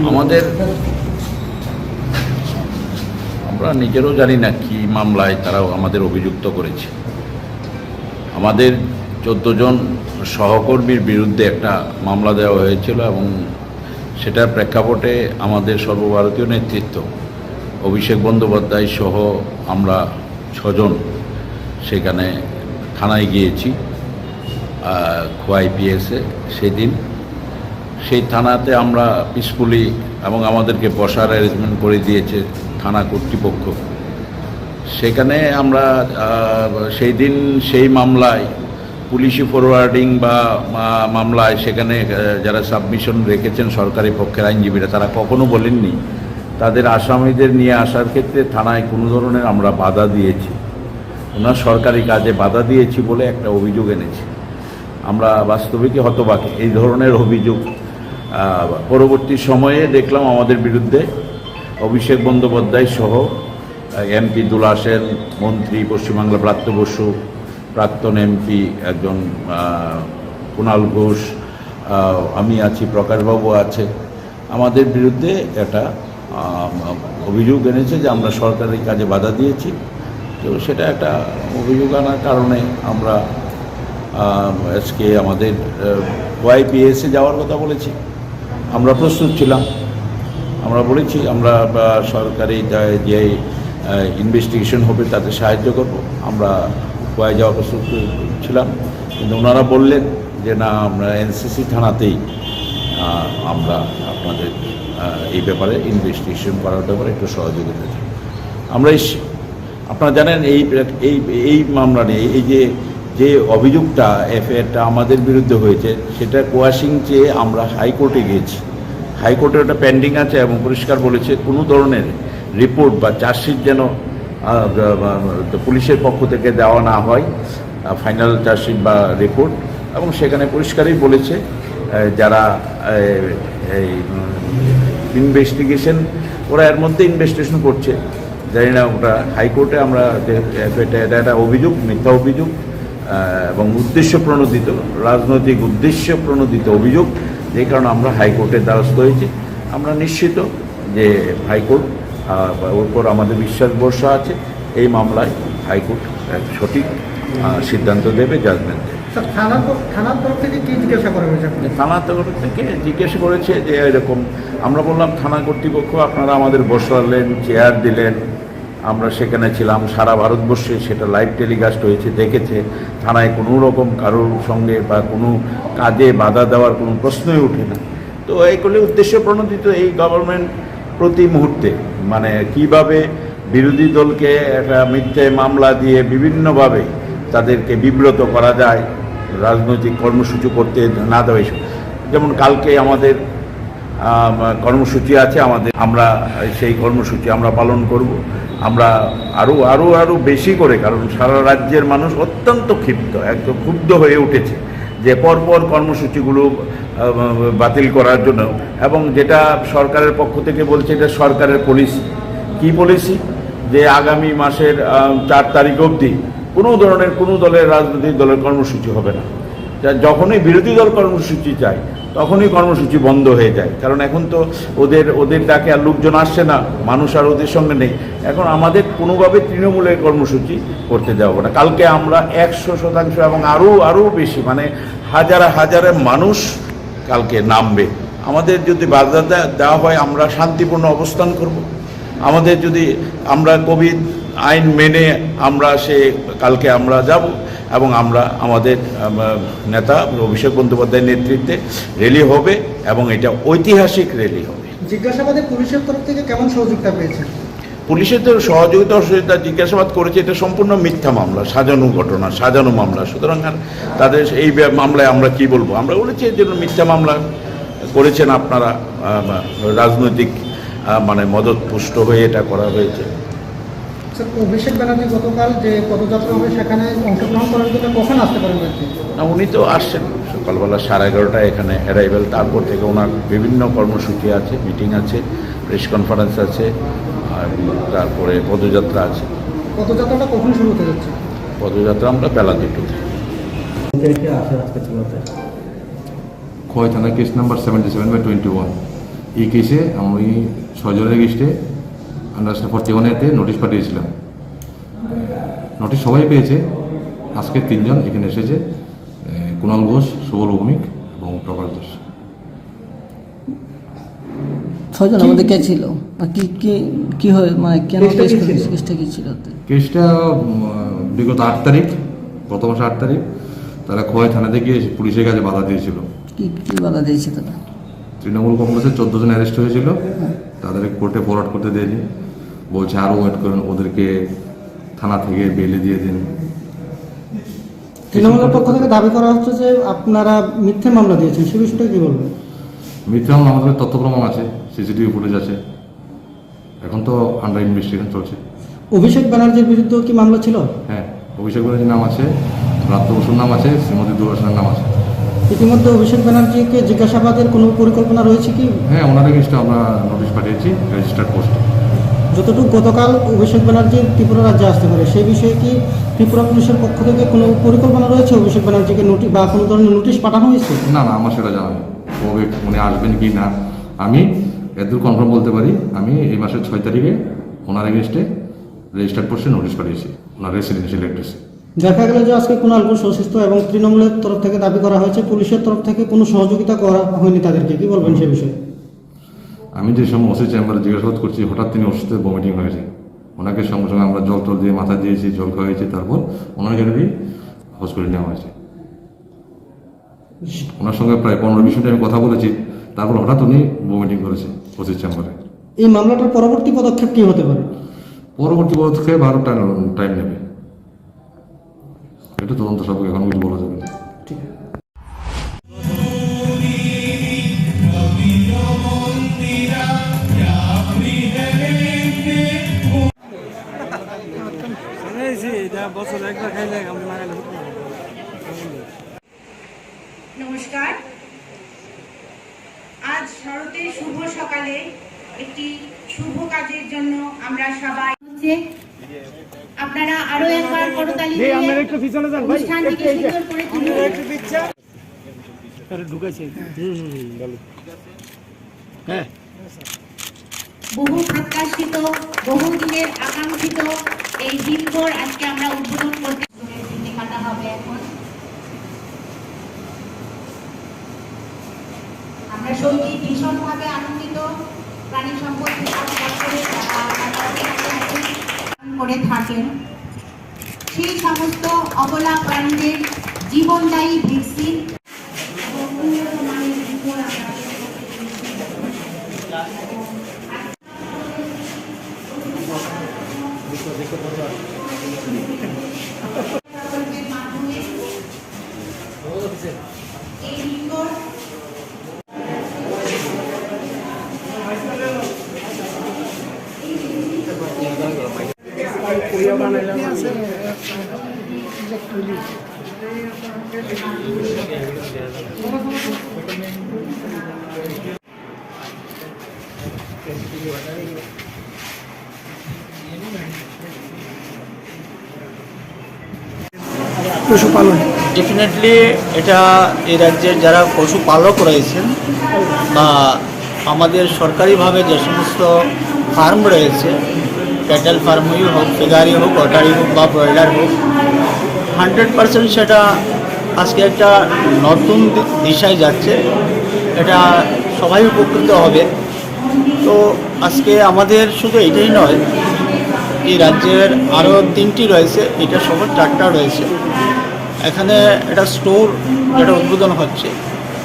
আমাদের, আমরা নিজেরও জানি না কি মামলায় তারা আমাদের অভিযুক্ত করেছে। আমাদের চোদ্দ জন সহকর্মীর বিরুদ্ধে একটা মামলা দেওয়া হয়েছিল এবং সেটার প্রেক্ষাপটে আমাদের সর্বভারতীয় নেতৃত্ব, অভিষেক বন্দ্যোপাধ্যায় সহ আমরা ছজন সেখানে থানায় গিয়েছি, আহ, খোয়াই পিএসএ। সেদিন সেই থানাতে আমরা পিসফুলি, এবং আমাদেরকে বসার অ্যারেঞ্জমেন্ট করে দিয়েছে থানা কর্তৃপক্ষ। সেখানে আমরা, আহ, সেই দিন সেই মামলায় পুলিশি ফরওয়ার্ডিং বা মা-, মামলায় সেখানে, আহ, যারা সাবমিশন রেখেছেন সরকারি পক্ষের আইনজীবীরা, তারা কখনো বলেননি তাদের আসামিদের নিয়ে আসার ক্ষেত্রে থানায় কোনো ধরনের আমরা বাধা দিয়েছি, ওনার সরকারি কাজে বাধা দিয়েছি বলে একটা অভিযোগ এনেছে। আমরা বাস্তবিকই হতবাক এই ধরনের অভিযোগ। আহ, পরবর্তী সময়ে দেখলাম আমাদের বিরুদ্ধে অভিষেক বন্দ্যোপাধ্যায় সহ, আহ, এমপি দুলা সেন, মন্ত্রী পশ্চিমবাংলা ব্রাত্য বসু, প্রাক্তন এমপি একজন, আহ, কুণাল ঘোষ, আহ, আমি আছি, প্রকাশবাবু আছে, আমাদের বিরুদ্ধে একটা, আহ, অভিযোগ এনেছে যে আমরা সরকারি কাজে বাধা দিয়েছি। তো সেটা একটা অভিযোগ আনার কারণে আমরা, আহ, আজকে আমাদের, আহ, ওয়াইপিএসে যাওয়ার কথা বলেছি। আমরা প্রস্তুত ছিলাম, আমরা বলেছি আমরা, আহ, সরকারি যা-, যে, আহ, ইনভেস্টিগেশন হবে তাতে সাহায্য করব। আমরা খোয়াই যাওয়া প্রস্তুত ছিলাম, কিন্তু ওনারা বললেন যে না, আমরা এনসিসি থানাতেই, আহ, আমরা আপনাদের, আহ, এই ব্যাপারে, ইনভেস্টিগেশন করার ব্যাপারে একটু সহযোগিতা চাই। আমরা এই সি-, আপনারা জানেন এই, এই, এই মামলা নিয়ে এই যে, যে অভিযোগটা, এফআইআরটা আমাদের বিরুদ্ধে হয়েছে, সেটা কোয়াশিং চেয়ে আমরা হাইকোর্টে গিয়েছি। হাইকোর্টে ওটা পেন্ডিং আছে এবং পরিষ্কার বলেছে কোনো ধরনের রিপোর্ট বা চার্জশিট যেন, আহ, আহ, পুলিশের পক্ষ থেকে দেওয়া না হয়, আহ, ফাইনাল চার্জশিট বা রিপোর্ট। এবং সেখানে পরিষ্কারই বলেছে, আহ, যারা, আহ, এই, উম, ইনভেস্টিগেশন, ওরা এর মধ্যে ইনভেস্টিগেশন করছে। জানি না ওটা হাইকোর্টে আমরা যে, এটা, এটা একটা অভিযোগ, মিথ্যা অভিযোগ, আহ, এবং উদ্দেশ্য প্রণোদিত, রাজনৈতিক উদ্দেশ্য প্রণোদিত অভিযোগ, যে কারণে আমরা হাইকোর্টের দ্বারস্থ হয়েছি। আমরা নিশ্চিত যে হাইকোর্ট, আহ, ওর উপর আমাদের বিশ্বাস ভরসা আছে, এই মামলায় হাইকোর্ট এক সঠিক, আহ, সিদ্ধান্ত দেবে, জাজমেন্ট দেবে। স্যার, থানার তর-, থানার তরফ থেকে কি জিজ্ঞাসা করা হয়েছে আপনাকে? থানার তরফ থেকে জিজ্ঞেস করেছে যে এরকম, আমরা বললাম, "থানা কর্তৃপক্ষ, আপনারা আমাদের বসালেন, চেয়ার দিলেন, আমরা সেখানে ছিলাম, সারা ভারতবর্ষে সেটা লাইভ টেলিকাস্ট হয়েছে, দেখেছে, থানায় কোনো রকম কারোর সঙ্গে বা কোনো কাজে বাধা দেওয়ার কোনো প্রশ্নই ওঠে না।" তো এইগুলি উদ্দেশ্য প্রণোদিত। এই গভর্নমেন্ট প্রতি মুহূর্তে, মানে, কিভাবে বিরোধী দলকে একটা মিথ্যে মামলা দিয়ে বিভিন্নভাবে তাদেরকে বিব্রত করা যায়, রাজনৈতিক কর্মসূচি করতে না দেওয়া, এইসব। যেমন কালকে আমাদের আম, কর্মসূচি আছে আমাদের, আমরা সেই কর্মসূচি আমরা পালন করব। আমরা আরও আরও আরও বেশি করে, কারণ সারা রাজ্যের মানুষ অত্যন্ত ক্ষিপ্ত, একদম ক্ষুব্ধ হয়ে উঠেছে যে পরপর কর্মসূচিগুলো আহ, বাতিল করার জন্য। এবং যেটা সরকারের পক্ষ থেকে বলছে, এটা সরকারের পলিসি। কি পলিসি? যে আগামী মাসের আহ, চার তারিখ অবধি কোনো ধরনের, কোনো দলের, রাজনৈতিক দলের কর্মসূচি হবে না। যা, যখনই বিরোধী দল কর্মসূচি চায়, তখনই কর্মসূচি বন্ধ হয়ে যায়, কারণ এখন তো ওদের ওদের ডাকে আর লোকজন আসছে না, মানুষ আর ওদের সঙ্গে নেই। এখন আমাদের কোনোভাবে তৃণমূলের কর্মসূচি করতে দেওয়া হবে না। কালকে আমরা একশো শতাংশ এবং আরও আরও বেশি, মানে হাজারে হাজারে মানুষ কালকে নামবে। আমাদের যদি বাধা দে- দেওয়া হয়, আমরা শান্তিপূর্ণ অবস্থান করব। আমাদের যদি, আমরা কোভিড আইন মেনে আমরা সে কালকে আমরা যাব এবং আমরা আমাদের আম, নেতা অভিষেক বন্দ্যোপাধ্যায়ের নেতৃত্বে র্যালি হবে এবং এটা ঐতিহাসিক র্যালি হবে। জিজ্ঞাসাবাদে পুলিশের তরফ থেকে কেমন সহযোগিতা পেয়েছেন? পুলিশের তো সহযোগিতা, অসহযোগিতা, জিজ্ঞাসাবাদ করেছে, এটা সম্পূর্ণ মিথ্যা মামলা, সাজানো ঘটনা, সাজানো মামলা। সুতরাং আর তাদের এই ব্য- মামলায় আমরা কি বলবো? আমরা বলেছি এর জন্য মিথ্যা মামলা করেছেন আপনারা, আহ, রাজনৈতিক আহ, মানে মদতপুষ্ট হয়ে এটা করা হয়েছে। স্যার, অভিষেক ব্যানার্জি গতকাল যে পদযাত্রা হবে, সেখানে অংশগ্রহণ করার জন্য কখন আসতে পারেন আর কি? না, উনি তো আসছেন সকালবেলা সাড়ে এগারোটায় এখানে অ্যারাইভেল, তারপর থেকে ওনার বিভিন্ন কর্মসূচি আছে, মিটিং আছে, প্রেস কনফারেন্স আছে, আর তারপরে পদযাত্রা আছে। পদযাত্রাটা কখন শুরু হতে যাচ্ছে? পদযাত্রা আমরা বেলা দুটোতে। পঞ্চায়েতে আসে আজকে চূড়াতে। খোয়াই থানা case number seventy seven by twenty one. এই কেসে আমি ছয়জনের এগেইনস্টে আন্ডার ফর্টি ওয়ান এতে নোটিশ পাঠিয়েছিলাম। নোটিশ সবাই পেয়েছে। আজকে তিনজন এখানে এসেছে, এ, কুণাল ঘোষ, শুভ ভৌমিক এবং প্রভাস দাস। ছয়জন কি? আমাদের কে ছিল? বা কি, কি, কি হয়, মানে, কেন কেসটা কেস কি করেছে? ছিল? কেসটা কি ছিল? কেসটা, উম, বিগত আট তারিখ, গত মাসে আট তারিখ, তারা খোয়াই থানাতে গিয়ে পুলিশের কাছে বাধা দিয়েছিল। কি, কি বাধা দিয়েছে তারা? তৃণমূল কংগ্রেসের চোদ্দ জন অ্যারেস্ট হয়েছিল, হ্যাঁ। তাদের কোর্টে ফরওয়ার্ড করতে দেয়নি, বলছে আরও ওয়েট করুন, ওদেরকে থানা থেকে বেইলে দিয়ে দিন। তৃণমূলের পক্ষ থেকে দাবি করা হচ্ছে যে আপনারা মিথ্যে মামলা দিয়েছেন, সে বিষয়টা কি বলবেন? মিথ্যে মামলা, আমাদের তথ্য প্রমাণ আছে, সিসিটিভি ফুটেজ আছে, এখন তো আন্ডার ইনভেস্টিগেশন চলছে। অভিষেক ব্যানার্জির বিরুদ্ধেও কি মামলা ছিল? হ্যাঁ, অভিষেক ব্যানার্জির নাম আছে, ব্রাত্য বসুর নাম আছে, শ্রীমতী দুর্বাসনার নাম আছে। ইতিমধ্যে অভিষেক ব্যানার্জিকে জিজ্ঞাসাবাদের কোনো পরিকল্পনা রয়েছে কি? হ্যাঁ, ওনার এগেইনস্টে আমরা নোটিশ পাঠিয়েছি রেজিস্টার্ড পোস্টে। যতটুকু গতকাল অভিষেক ব্যানার্জি ত্রিপুরা রাজ্যে আসতে পারে, সেই বিষয়ে কি ত্রিপুরা পুলিশের পক্ষ থেকে কোনো পরিকল্পনা রয়েছে অভিষেক ব্যানার্জিকে নোটিশ বা কোনো ধরনের নোটিশ পাঠানো হয়েছে? না, না, আমার সেটা জানা নেই। কবে উনি আসবেন কি না, আমি এদূর কনফার্ম বলতে পারি, আমি এই মাসের ছয় তারিখে ওনার এগেইনস্টে রেজিস্টার্ড পোস্টে নোটিশ পাঠিয়েছি, ওনার রেসিডেন্সিয়াল অ্যাড্রেসে। দেখা গেল যে আজকে কুণাল ঘোষ অসুস্থ এবং তৃণমূলের তরফ থেকে দাবি করা হয়েছে, পুলিশের তরফ থেকে কোনো সহযোগিতা করা হয়নি তাদেরকে, কি বলবেন সে বিষয়ে? আমি যে সময় ওসি চেম্বারে জিজ্ঞাসাবাদ করছি, হঠাৎ তিনি অসুস্থ হয়ে ভমিটিং হয়েছে। ওনাকে সঙ্গে সঙ্গে আমরা জল টল দিয়ে মাথা দিয়েছি, জল খাওয়াইছি, তারপর ওনাকে আর কি হসপিটালে নেওয়া হয়েছে। ওনার সঙ্গে প্রায় পনেরো বিশ মিনিট আমি কথা বলেছি, তারপর হঠাৎ উনি ভমিটিং করেছে ওসি চেম্বারে। এই মামলাটার পরবর্তী পদক্ষেপ কি হতে পারে? পরবর্তী পদক্ষেপ আরও টাইম, টাইম নেবে। এটা তদন্ত সাপেক্ষে, এখন কিছু বলা যাবে না। ঠিক আছে। এই যে, এটা বছর একবার খাইলে আমরা না খাইলে হতো না। নমস্কার। আজ শরতের শুভ সকালে একটি শুভ কাজের জন্য আমরা সবাই হচ্ছে, আপনারা আরো একবার করতালি দিয়ে অনুষ্ঠানটিকে সুন্দর করে তুলুন। আরে ঢুকাইছে। হুম, হুম, হুম, গেল। হ্যাঁ। বহু প্রত্যাশিত, বহু দিনের আকাঙ্ক্ষিত এই হিমঘর আজকে আমরা উদ্বোধন করতে। কাটা হবে এখন। আমরা সত্যি ভীষণভাবে আনন্দিত, প্রাণী সম্পদ বিভাগ দপ্তরে যারা আমাদের কাছে আছেন, করে থাকেন, সেই সমস্ত অবলা প্রাণীদের জীবনদায়ী ভ্যাকসিন এবং উন্নত মানের হিমঘর আমরা প্রকল্পের মাধ্যমে এই রিপোর্ট পশুপালন। ডেফিনেটলি, এটা এই রাজ্যের যারা পশুপালক রয়েছেন বা আমাদের সরকারিভাবে যে সমস্ত ফার্ম রয়েছে, ক্যাটেল ফার্মই হোক, ফিগারি হোক, অটারি হোক বা ব্রয়লার হোক, হান্ড্রেড পার্সেন্ট সেটা আজকে একটা নতুন দি-, দিশায় যাচ্ছে। এটা সবাই উপকৃত হবে। তো আজকে আমাদের শুধু এটাই নয়, এই রাজ্যের আরও তিনটি রয়েছে, এটা সহ চারটা রয়েছে। এখানে একটা স্টোর যেটা উদ্বোধন হচ্ছে,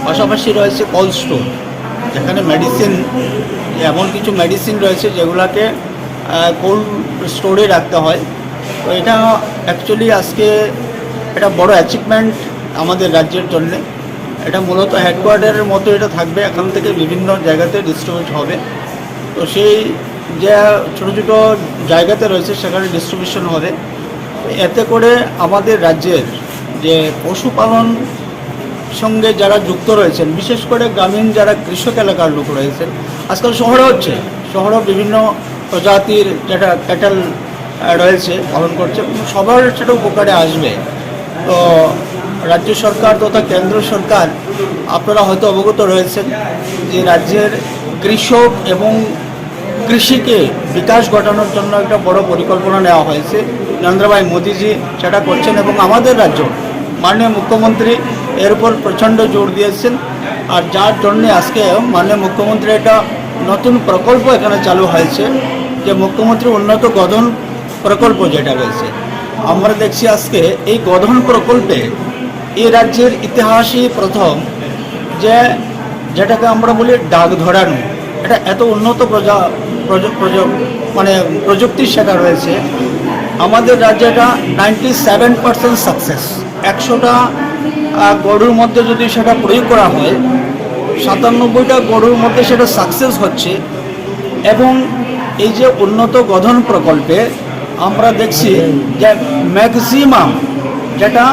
পাশাপাশি রয়েছে কোল্ড স্টোর, যেখানে মেডিসিন, এমন কিছু মেডিসিন রয়েছে যেগুলাকে কোল্ড স্টোরে রাখতে হয়। তো এটা অ্যাকচুয়ালি আজকে একটা বড় অ্যাচিভমেন্ট আমাদের রাজ্যের জন্যে। এটা মূলত হেডকোয়ার্টারের মতো এটা থাকবে, এখান থেকে বিভিন্ন জায়গাতে ডিস্ট্রিবিউট হবে। তো সেই যে ছোটো ছোটো জায়গাতে রয়েছে, সেখানে ডিস্ট্রিবিউশন হবে। এতে করে আমাদের রাজ্যের যে পশুপালন সঙ্গে যারা যুক্ত রয়েছেন, বিশেষ করে গ্রামীণ যারা কৃষক এলাকার লোক রয়েছেন, আজকাল শহরে হচ্ছে, শহরেও বিভিন্ন প্রজাতির যেটা ক্যাটেল আহ, রয়েছে, পালন করছে, সবার সেটা উপকারে আসবে। তো রাজ্য সরকার তথা কেন্দ্র সরকার, আপনারা হয়তো অবগত রয়েছেন যে রাজ্যের কৃষক এবং কৃষিকে বিকাশ ঘটানোর জন্য একটা বড় পরিকল্পনা নেওয়া হয়েছে। নরেন্দ্র ভাই মোদীজি সেটা করছেন এবং আমাদের রাজ্য মাননীয় মুখ্যমন্ত্রী এর উপর প্রচণ্ড জোর দিয়েছেন। আর যার জন্যে আজকে মাননীয় মুখ্যমন্ত্রী একটা নতুন প্রকল্প এখানে চালু হয়েছে, যে মুখ্যমন্ত্রী উন্নত গোধন প্রকল্প যেটা রয়েছে, আমরা দেখছি আজকে এই গোধন প্রকল্পে এই রাজ্যের ইতিহাসই প্রথম যে, যেটাকে আমরা বলি ডাক ধরানো, এটা এত উন্নত প্রজা-, প্রজ-, প্রজ-, মানে প্রযুক্তি সেটা রয়েছে। আমাদের রাজ্যে এটা নাইনটি সেভেন পার্সেন্ট সাকসেস। একশোটা আহ, গরুর মধ্যে যদি সেটা প্রয়োগ করা হয়, সাতানব্বইটা গরুর মধ্যে সেটা সাকসেস হচ্ছে। এবং এই যে উন্নত গোধন প্রকল্পে আমরা দেখছি যে ম্যাক্সিমাম যেটা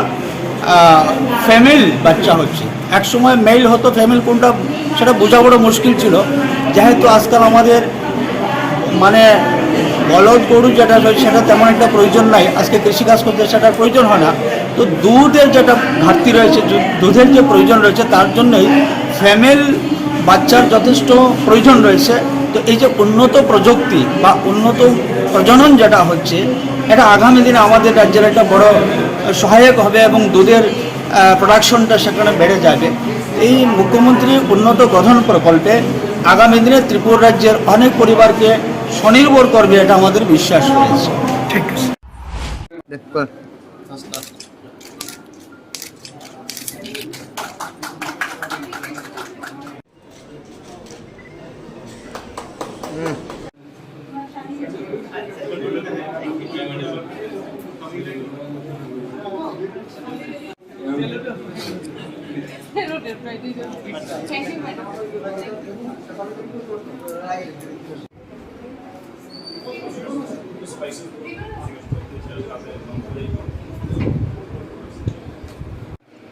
ফিমেল বাচ্চা হচ্ছে। এক সময় মেল হতো, ফিমেল কোনটা সেটা বোঝা বড় মুশকিল ছিল। যেহেতু আজকাল আমাদের মানে বলদ গরু যেটা রয়েছে, সেটা তেমন একটা প্রয়োজন নাই, আজকে কৃষিকাজ করতে সেটার প্রয়োজন হয় না। তো দুধের যেটা ঘাটতি রয়েছে, দু-, দুধের যে প্রয়োজন রয়েছে, তার জন্যই ফিমেল বাচ্চার যথেষ্ট প্রয়োজন রয়েছে। তো এই যে উন্নত প্রযুক্তি বা উন্নত প্রজনন যেটা হচ্ছে, এটা আগামী দিনে আমাদের রাজ্যের একটা বড় সহায়ক হবে এবং দুধের আহ, প্রোডাকশনটা সেখানে বেড়ে যাবে। এই মুখ্যমন্ত্রী উন্নত গোধন প্রকল্পে আগামী দিনে ত্রিপুরা রাজ্যের অনেক পরিবারকে স্বনির্ভর করবে, এটা আমাদের বিশ্বাস রয়েছে। ঠিক আছে।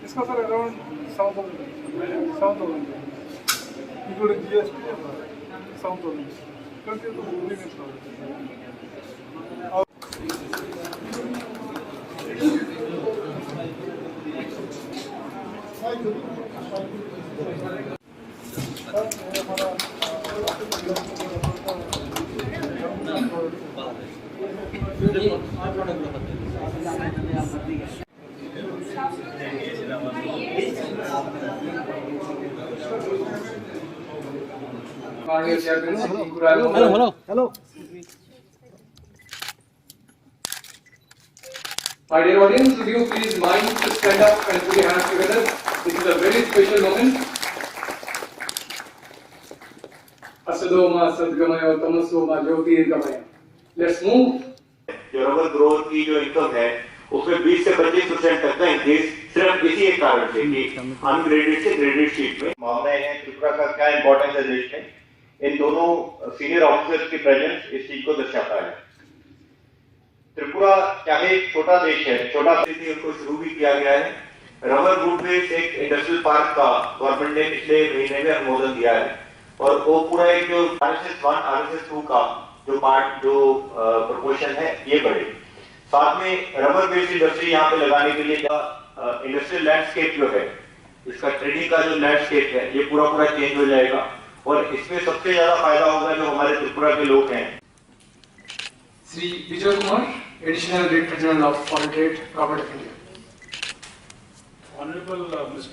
इसका sir around seven thousand, seven thousand, including GST, seven thousand. Hello, hello. Hello. My dear audience, would you please mind to stand up and put your hands together? This is a very special moment. Asado ma sadgamaya, tamaso ma jyotirgamaya. Let's move. जो rubber growth की जो इनकम है, उसमें बीस से पच्चीस परसेंट तक का इंक्रीज सिर्फ इसी एक कारण से कि अनग्रेडेड से ग्रेडेड शीट में मामला है। त्रिपुरा का क्या इंपॉर्टेंस है देश में, इन दोनों सीनियर ऑफिसर्स की प्रेजेंस इस चीज को दर्शाता है। त्रिपुरा चाहे एक छोटा देश है, छोटा से ही उसको शुरू भी किया गया है। रबर वुड बेस्ड एक इंडस्ट्रियल पार्क का गवर्नमेंट ने पिछले महीने में अनुमोदन दिया है और वो पूरा एक जो आरएसएस वन, आरएसएस टू का जो पार्ट, जो प्रोपोर्शन है, ये बढ़े। साथ में रबर बेस्ड इंडस्ट्री यहाँ पे लगाने के लिए इंडस्ट्रियल लैंडस्केप जो है, इसका ट्रेडिंग का जो लैंडस्केप है, ये पूरा पूरा चेंज हो जाएगा और इसमें सबसे ज्यादा फायदा होगा जो हमारे त्रिपुरा के लोग हैं। Shri Bijoy Kumar, Additional Director General of Foreign Trade, Government of India. Honorable, uh, Mister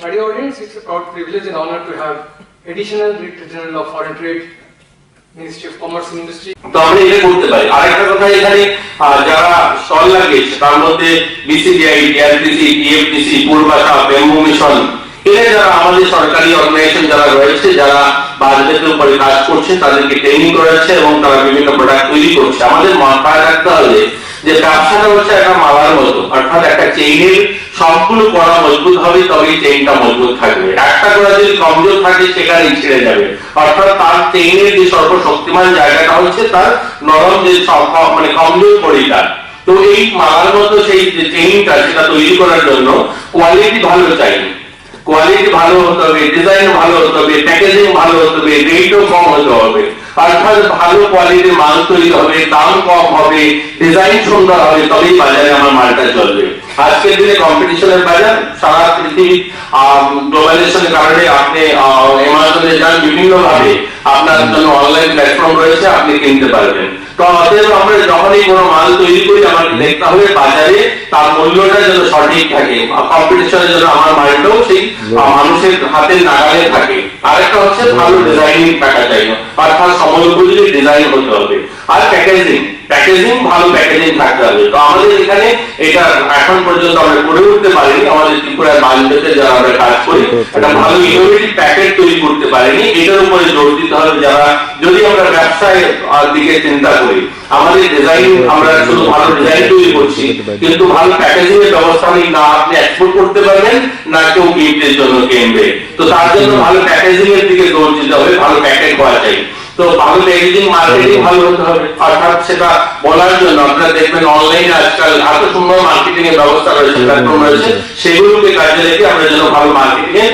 My dear audience, it's a proud privilege and honor to have Additional Director General of Foreign Trade, Ministry of Commerce and Industry. তো আমরা এটা করতে পারি। আর একটা কথা, এখানে আহ, যারা স্টল লাগিয়েছে, তার মধ্যে বিসিডিআই, টিআরটিসি, টিএফটিসি, পূর্বাশা, ব্যাম্বু মিশন, এরা যারা আমাদের সরকারি অর্গানাইজেশন যারা রয়েছে, যারা বাজেটের উপরে কাজ করছে, তাদেরকে ট্রেনিং করাচ্ছে এবং তারা বিভিন্ন প্রোডাক্ট তৈরি করছে। আমাদের মাথায় রাখতে হবে যে ব্যবসাটা হচ্ছে একটা মালার মতো, অর্থাৎ একটা চেইনের সবগুলো কড়া মজবুত হবে, তবেই চেইনটা মজবুত থাকবে। একটা কড়া যদি কমজোর থাকে, সেখানেই ছিঁড়ে যাবে। অর্থাৎ তার চেইনের যে সর্বশক্তিমান জায়গাটা হচ্ছে তার নরম যে সব, মানে কমজোর কড়িটা। তো এই মালার মতো সেই যে চেইনটা, সেটা তৈরি করার জন্য কোয়ালিটি ভালো চাই। কোয়ালিটি ভালো হতে হবে, ডিজাইন ভালো হতে হবে, প্যাকেজিং ভালো হতে হবে, রেটও কম হতে হবে। অর্থাৎ ভালো কোয়ালিটির মাল তৈরি হবে, দাম কম হবে, ডিজাইন সুন্দর হবে, তবেই বাজারে আমার মালটা চলবে। আজকের দিনে কম্পিটিশনের বাজার, সারা পৃথিবী গ্লোবালাইজেশনের কারণে আপনি অ্যামাজনে যান, বিভিন্নভাবে আপনার জন্য অনলাইন প্ল্যাটফর্ম রয়েছে, আপনি কিনতে পারবেন। তো অতএব আমরা যখনই কোনো মাল তৈরি করি, আমাদের দেখতে হবে বাজারে তার মূল্যটা যেন সঠিক থাকে, কম্পিটিশনের জন্য আমার মালটাও সেই আহ, মানুষের হাতের নাগালে থাকে। আরেকটা হচ্ছে ভালো ডিজাইনিং থাকা চাই, অর্থাৎ সময় উপযোগী ডিজাইন হতে হবে। আর প্যাকেজিং, প্যাকেজিং, ভালো প্যাকেজিং থাকতে হবে। তো আমাদের এখানে এটা এখন পর্যন্ত আমরা করে উঠতে পারিনি। আমাদের ত্রিপুরার বাণিজ্যতে যারা আমরা কাজ করি, একটা ভালো ইনোভেটিভ প্যাকেট তৈরি করতে পারিনি। এটার উপরে জোর দিতে হবে। যারা, যদি আমরা ব্যবসায় আহ, দিকে চিন্তা করি, আমাদের ডিজাইন, আমরা শুধু ভালো ডিজাইন তৈরি করছি, কিন্তু ভালো প্যাকেজিং এর ব্যবস্থা নেই, না আপনি এক্সপোর্ট করতে পারবেন, না কেউ গিফটের জন্য কিনবে। তো তার জন্য ভালো প্যাকেজিং এর দিকে জোর দিতে হবে, ভালো প্যাকেট হওয়া চাই। তো ভালো প্যাকেজিং, মার্কেটিং ভালো হতে হবে, অর্থাৎ সেটা বলার জন্য আপনারা দেখবেন অনলাইনে আজকাল এত সুন্দর মার্কেটিং এর ব্যবস্থা রয়েছে, প্ল্যাটফর্ম রয়েছে, সেগুলোকে কাজে রেখে আমরা যেন ভালো মার্কেটিং এ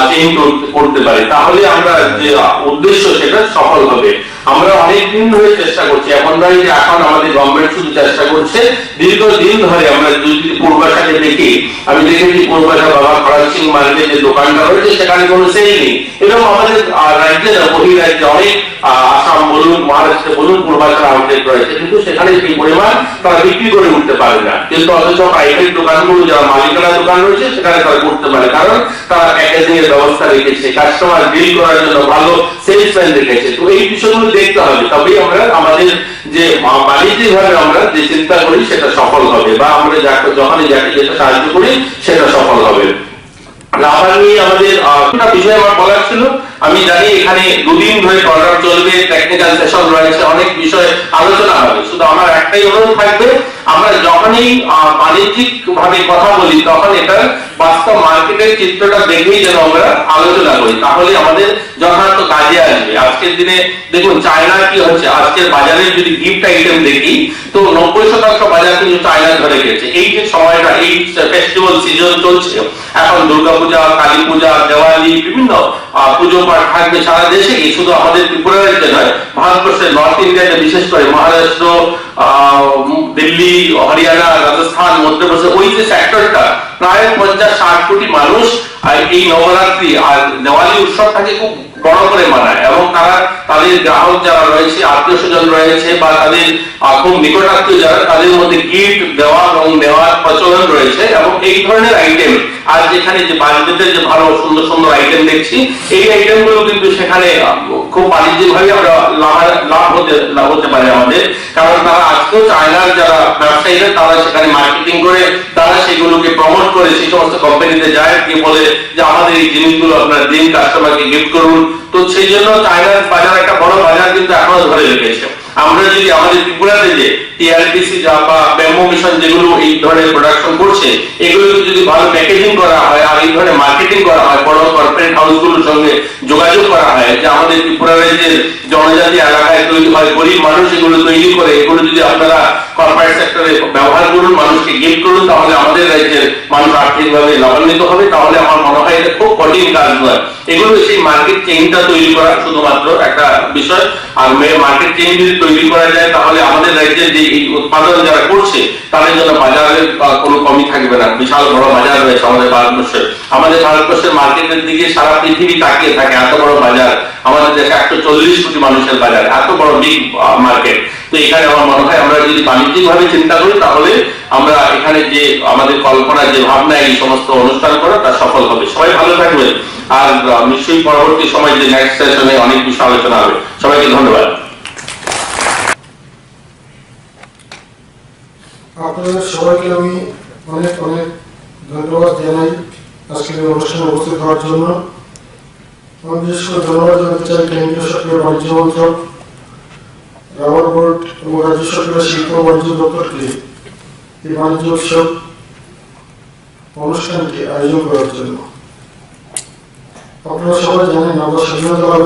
চেঞ্জ করতে পারি, তাহলে আমরা যে আহ, উদ্দেশ্য সেটা সফল হবে। আমরা অনেক দিন ধরে চেষ্টা করছি, এমন নয় যে এখন আমাদের গভর্নমেন্ট শুধু চেষ্টা করছে, দীর্ঘ দিন ধরে আমরা যদি পূর্বাশাকে দেখি, আমি দেখেছি পূর্বাশা বাবা খড়ক সিং মার্গে যে দোকানটা রয়েছে সেখানে কোনো সেল নেই। এরকম আমাদের আহ, রাজ্যে না, বহিরাজ্যে অনেক আহ, আসাম বলুন, মহারাষ্ট্রে বলুন, পূর্বাশার আউটলেট রয়েছে, কিন্তু সেখানে সেই পরিমাণ তারা বিক্রি করে উঠতে পারে না। কিন্তু অথচ প্রাইভেট দোকানগুলো, যারা মালিকানা দোকান রয়েছে, সেখানে তারা করতে পারে, কারণ তারা প্যাকেজিং এর ব্যবস্থা রেখেছে, কাস্টমার ডিল করার জন্য ভালো সেলসম্যান রেখেছে। তো এই বিষয়গুলো দেখতে হবে, তবেই আমরা আমাদের যে মা-, বাণিজ্যিকভাবে আমরা যে চিন্তা করি সেটা সফল হবে, বা আমরা যাকে, যখনই যাকে যেটা সাহায্য করি সেটা সফল হবে। রাবার নিয়ে আমাদের আহ, একটা বিষয় আমার বলার ছিল। আমি জানি এখানে দুদিন ধরে প্রোগ্রাম চলবে, টেকনিক্যাল সেশন রয়েছে, অনেক বিষয়ে আলোচনা হবে। শুধু আমার একটাই অনুরোধ থাকবে, আমরা যখনই আহ, বাণিজ্যিক ভাবে কথা বলি, তখন এটার বাস্তব মার্কেটের চিত্রটা দেখেই যেন আমরা আলোচনা করি, তাহলে আমাদের যথার্থ কাজে আসবে। আজকের দিনে দেখুন, চায়না কি হচ্ছে, আজকের বাজারে যদি গিফট আইটেম দেখি, তো নব্বই শতাংশ বাজার কিন্তু চায়না ধরে গেছে। এই যে সময়টা, এই ফেস্টিভ্যাল সিজন চলছে, এখন দুর্গাপূজা, কালী পূজা, দেওয়ালি, বিভিন্ন আহ, পুজো পাঠ থাকবে সারা দেশে, কি শুধু আমাদের ত্রিপুরা রাজ্যে নয়, ভারতবর্ষের নর্থ ইন্ডিয়াতে, বিশেষ করে মহারাষ্ট্র, আহ, দিল্লি, হরিয়ানা, রাজস্থান, মধ্যপ্রদেশ, ওই যে সেক্টরটা, প্রায় পঞ্চাশ ষাট কোটি মানুষ আর এই নবরাত্রি আর দেওয়ালি উৎসবটাকে খুব বড় করে মানায়, এবং তারা তাদের গ্রাহক যারা রয়েছে, আত্মীয় স্বজন রয়েছে, বা তাদের আহ, খুব নিকটাত্মীয় যারা, তাদের মধ্যে গিফট দেওয়া এবং নেওয়ার প্রচলন রয়েছে, এবং এই ধরনের আইটেম, আর যেখানে যে বাজেটের যে ভালো সুন্দর সুন্দর আইটেম দেখছি, এই আইটেমগুলো কিন্তু সেখানে আহ, খুব বাণিজ্যিকভাবে আমরা লাভা-, লাভ হতে, লাভ হতে পারে আমাদের, কারণ তারা আজকেও চায়নার যারা ব্যবসায়ীরা, তারা সেখানে মার্কেটিং করে, তারা সেগুলোকে প্রমোট করে, সেই সমস্ত কোম্পানিতে যায়, গিয়ে বলে যে আমাদের এই জিনিসগুলো আপনারা দিন, কাস্টমারকে গিফট করুন। তো সেই জন্য চায়নার বাজার একটা বড় বাজার কিন্তু এখনো ধরে রেখেছে। আমরা যদি আমাদের ত্রিপুরাতে যে টিআরপিসি যা বা ব্যাম্বু মিশন যেগুলো এই ধরনের প্রোডাকশন করছে, এগুলোকে যদি ভালো প্যাকেজিং করা হয় আর এই ধরনের মার্কেটিং করা হয়, বড় কর্পোরেট হাউসগুলোর সঙ্গে যোগাযোগ করা হয় যে আমাদের ত্রিপুরা রাজ্যের জনজাতি এলাকায় তৈরি হয়, গরিব মানুষ এগুলো তৈরি করে, এগুলো যদি আপনারা কর্পোরেট সেক্টরে ব্যবহার করুন, মানুষকে গিফট করুন, তাহলে আমাদের রাজ্যের মানুষ আর্থিকভাবে লাভান্বিত হবে। তাহলে আমার মনে হয় এটা খুব কঠিন কাজ নয়। এগুলো সেই মার্কেট চেইনটা তৈরি করা শুধুমাত্র একটা বিষয়। আর মার্কেট চেইন যদি তৈরি করা যায়, তাহলে আমাদের রাজ্যের যে এই উৎপাদন যারা করছে, তাদের জন্য বাজারের আহ, কোনো কমি থাকবে না। বিশাল বড় বাজার রয়েছে আমাদের ভারতবর্ষে। আমাদের ভারতবর্ষের মার্কেটের দিকে সারা পৃথিবী তাকিয়ে থাকে, এত বড় বাজার। আমাদের দেশে একশো চল্লিশ কোটি মানুষের বাজার, এত বড় বিগ মার্কেট। তো এখানে আমার মনে হয় আমরা যদি বাণিজ্যিকভাবে চিন্তা করি, তাহলে আমরা এখানে যে আমাদের কল্পনা, যে ভাবনা, এই সমস্ত অনুষ্ঠান করা, তা সফল হবে। সবাই ভালো থাকবেন। আর আহ, নিশ্চয়ই পরবর্তী সময় যে নেক্সট সেশনে অনেক বিষয়ে আলোচনা হবে। সবাইকে ধন্যবাদ। আপনাদের সবাইকে আমি অনেক অনেক ধন্যবাদ জানাই আজকের এই অনুষ্ঠানে উপস্থিত হওয়ার জন্য। আমি বিশেষ করে ধন্যবাদ জানাতে চাই কেন্দ্রীয় সরকারের বাণিজ্য মন্ত্রক, রাবার বোর্ড এবং রাজ্য সরকারের শিল্প ও বাণিজ্য দপ্তরকে এই বাণিজ্য উৎসব অনুষ্ঠানটি আয়োজন করার জন্য। আপনারা সবাই জানেন, আমরা স্বাধীনতা লাভের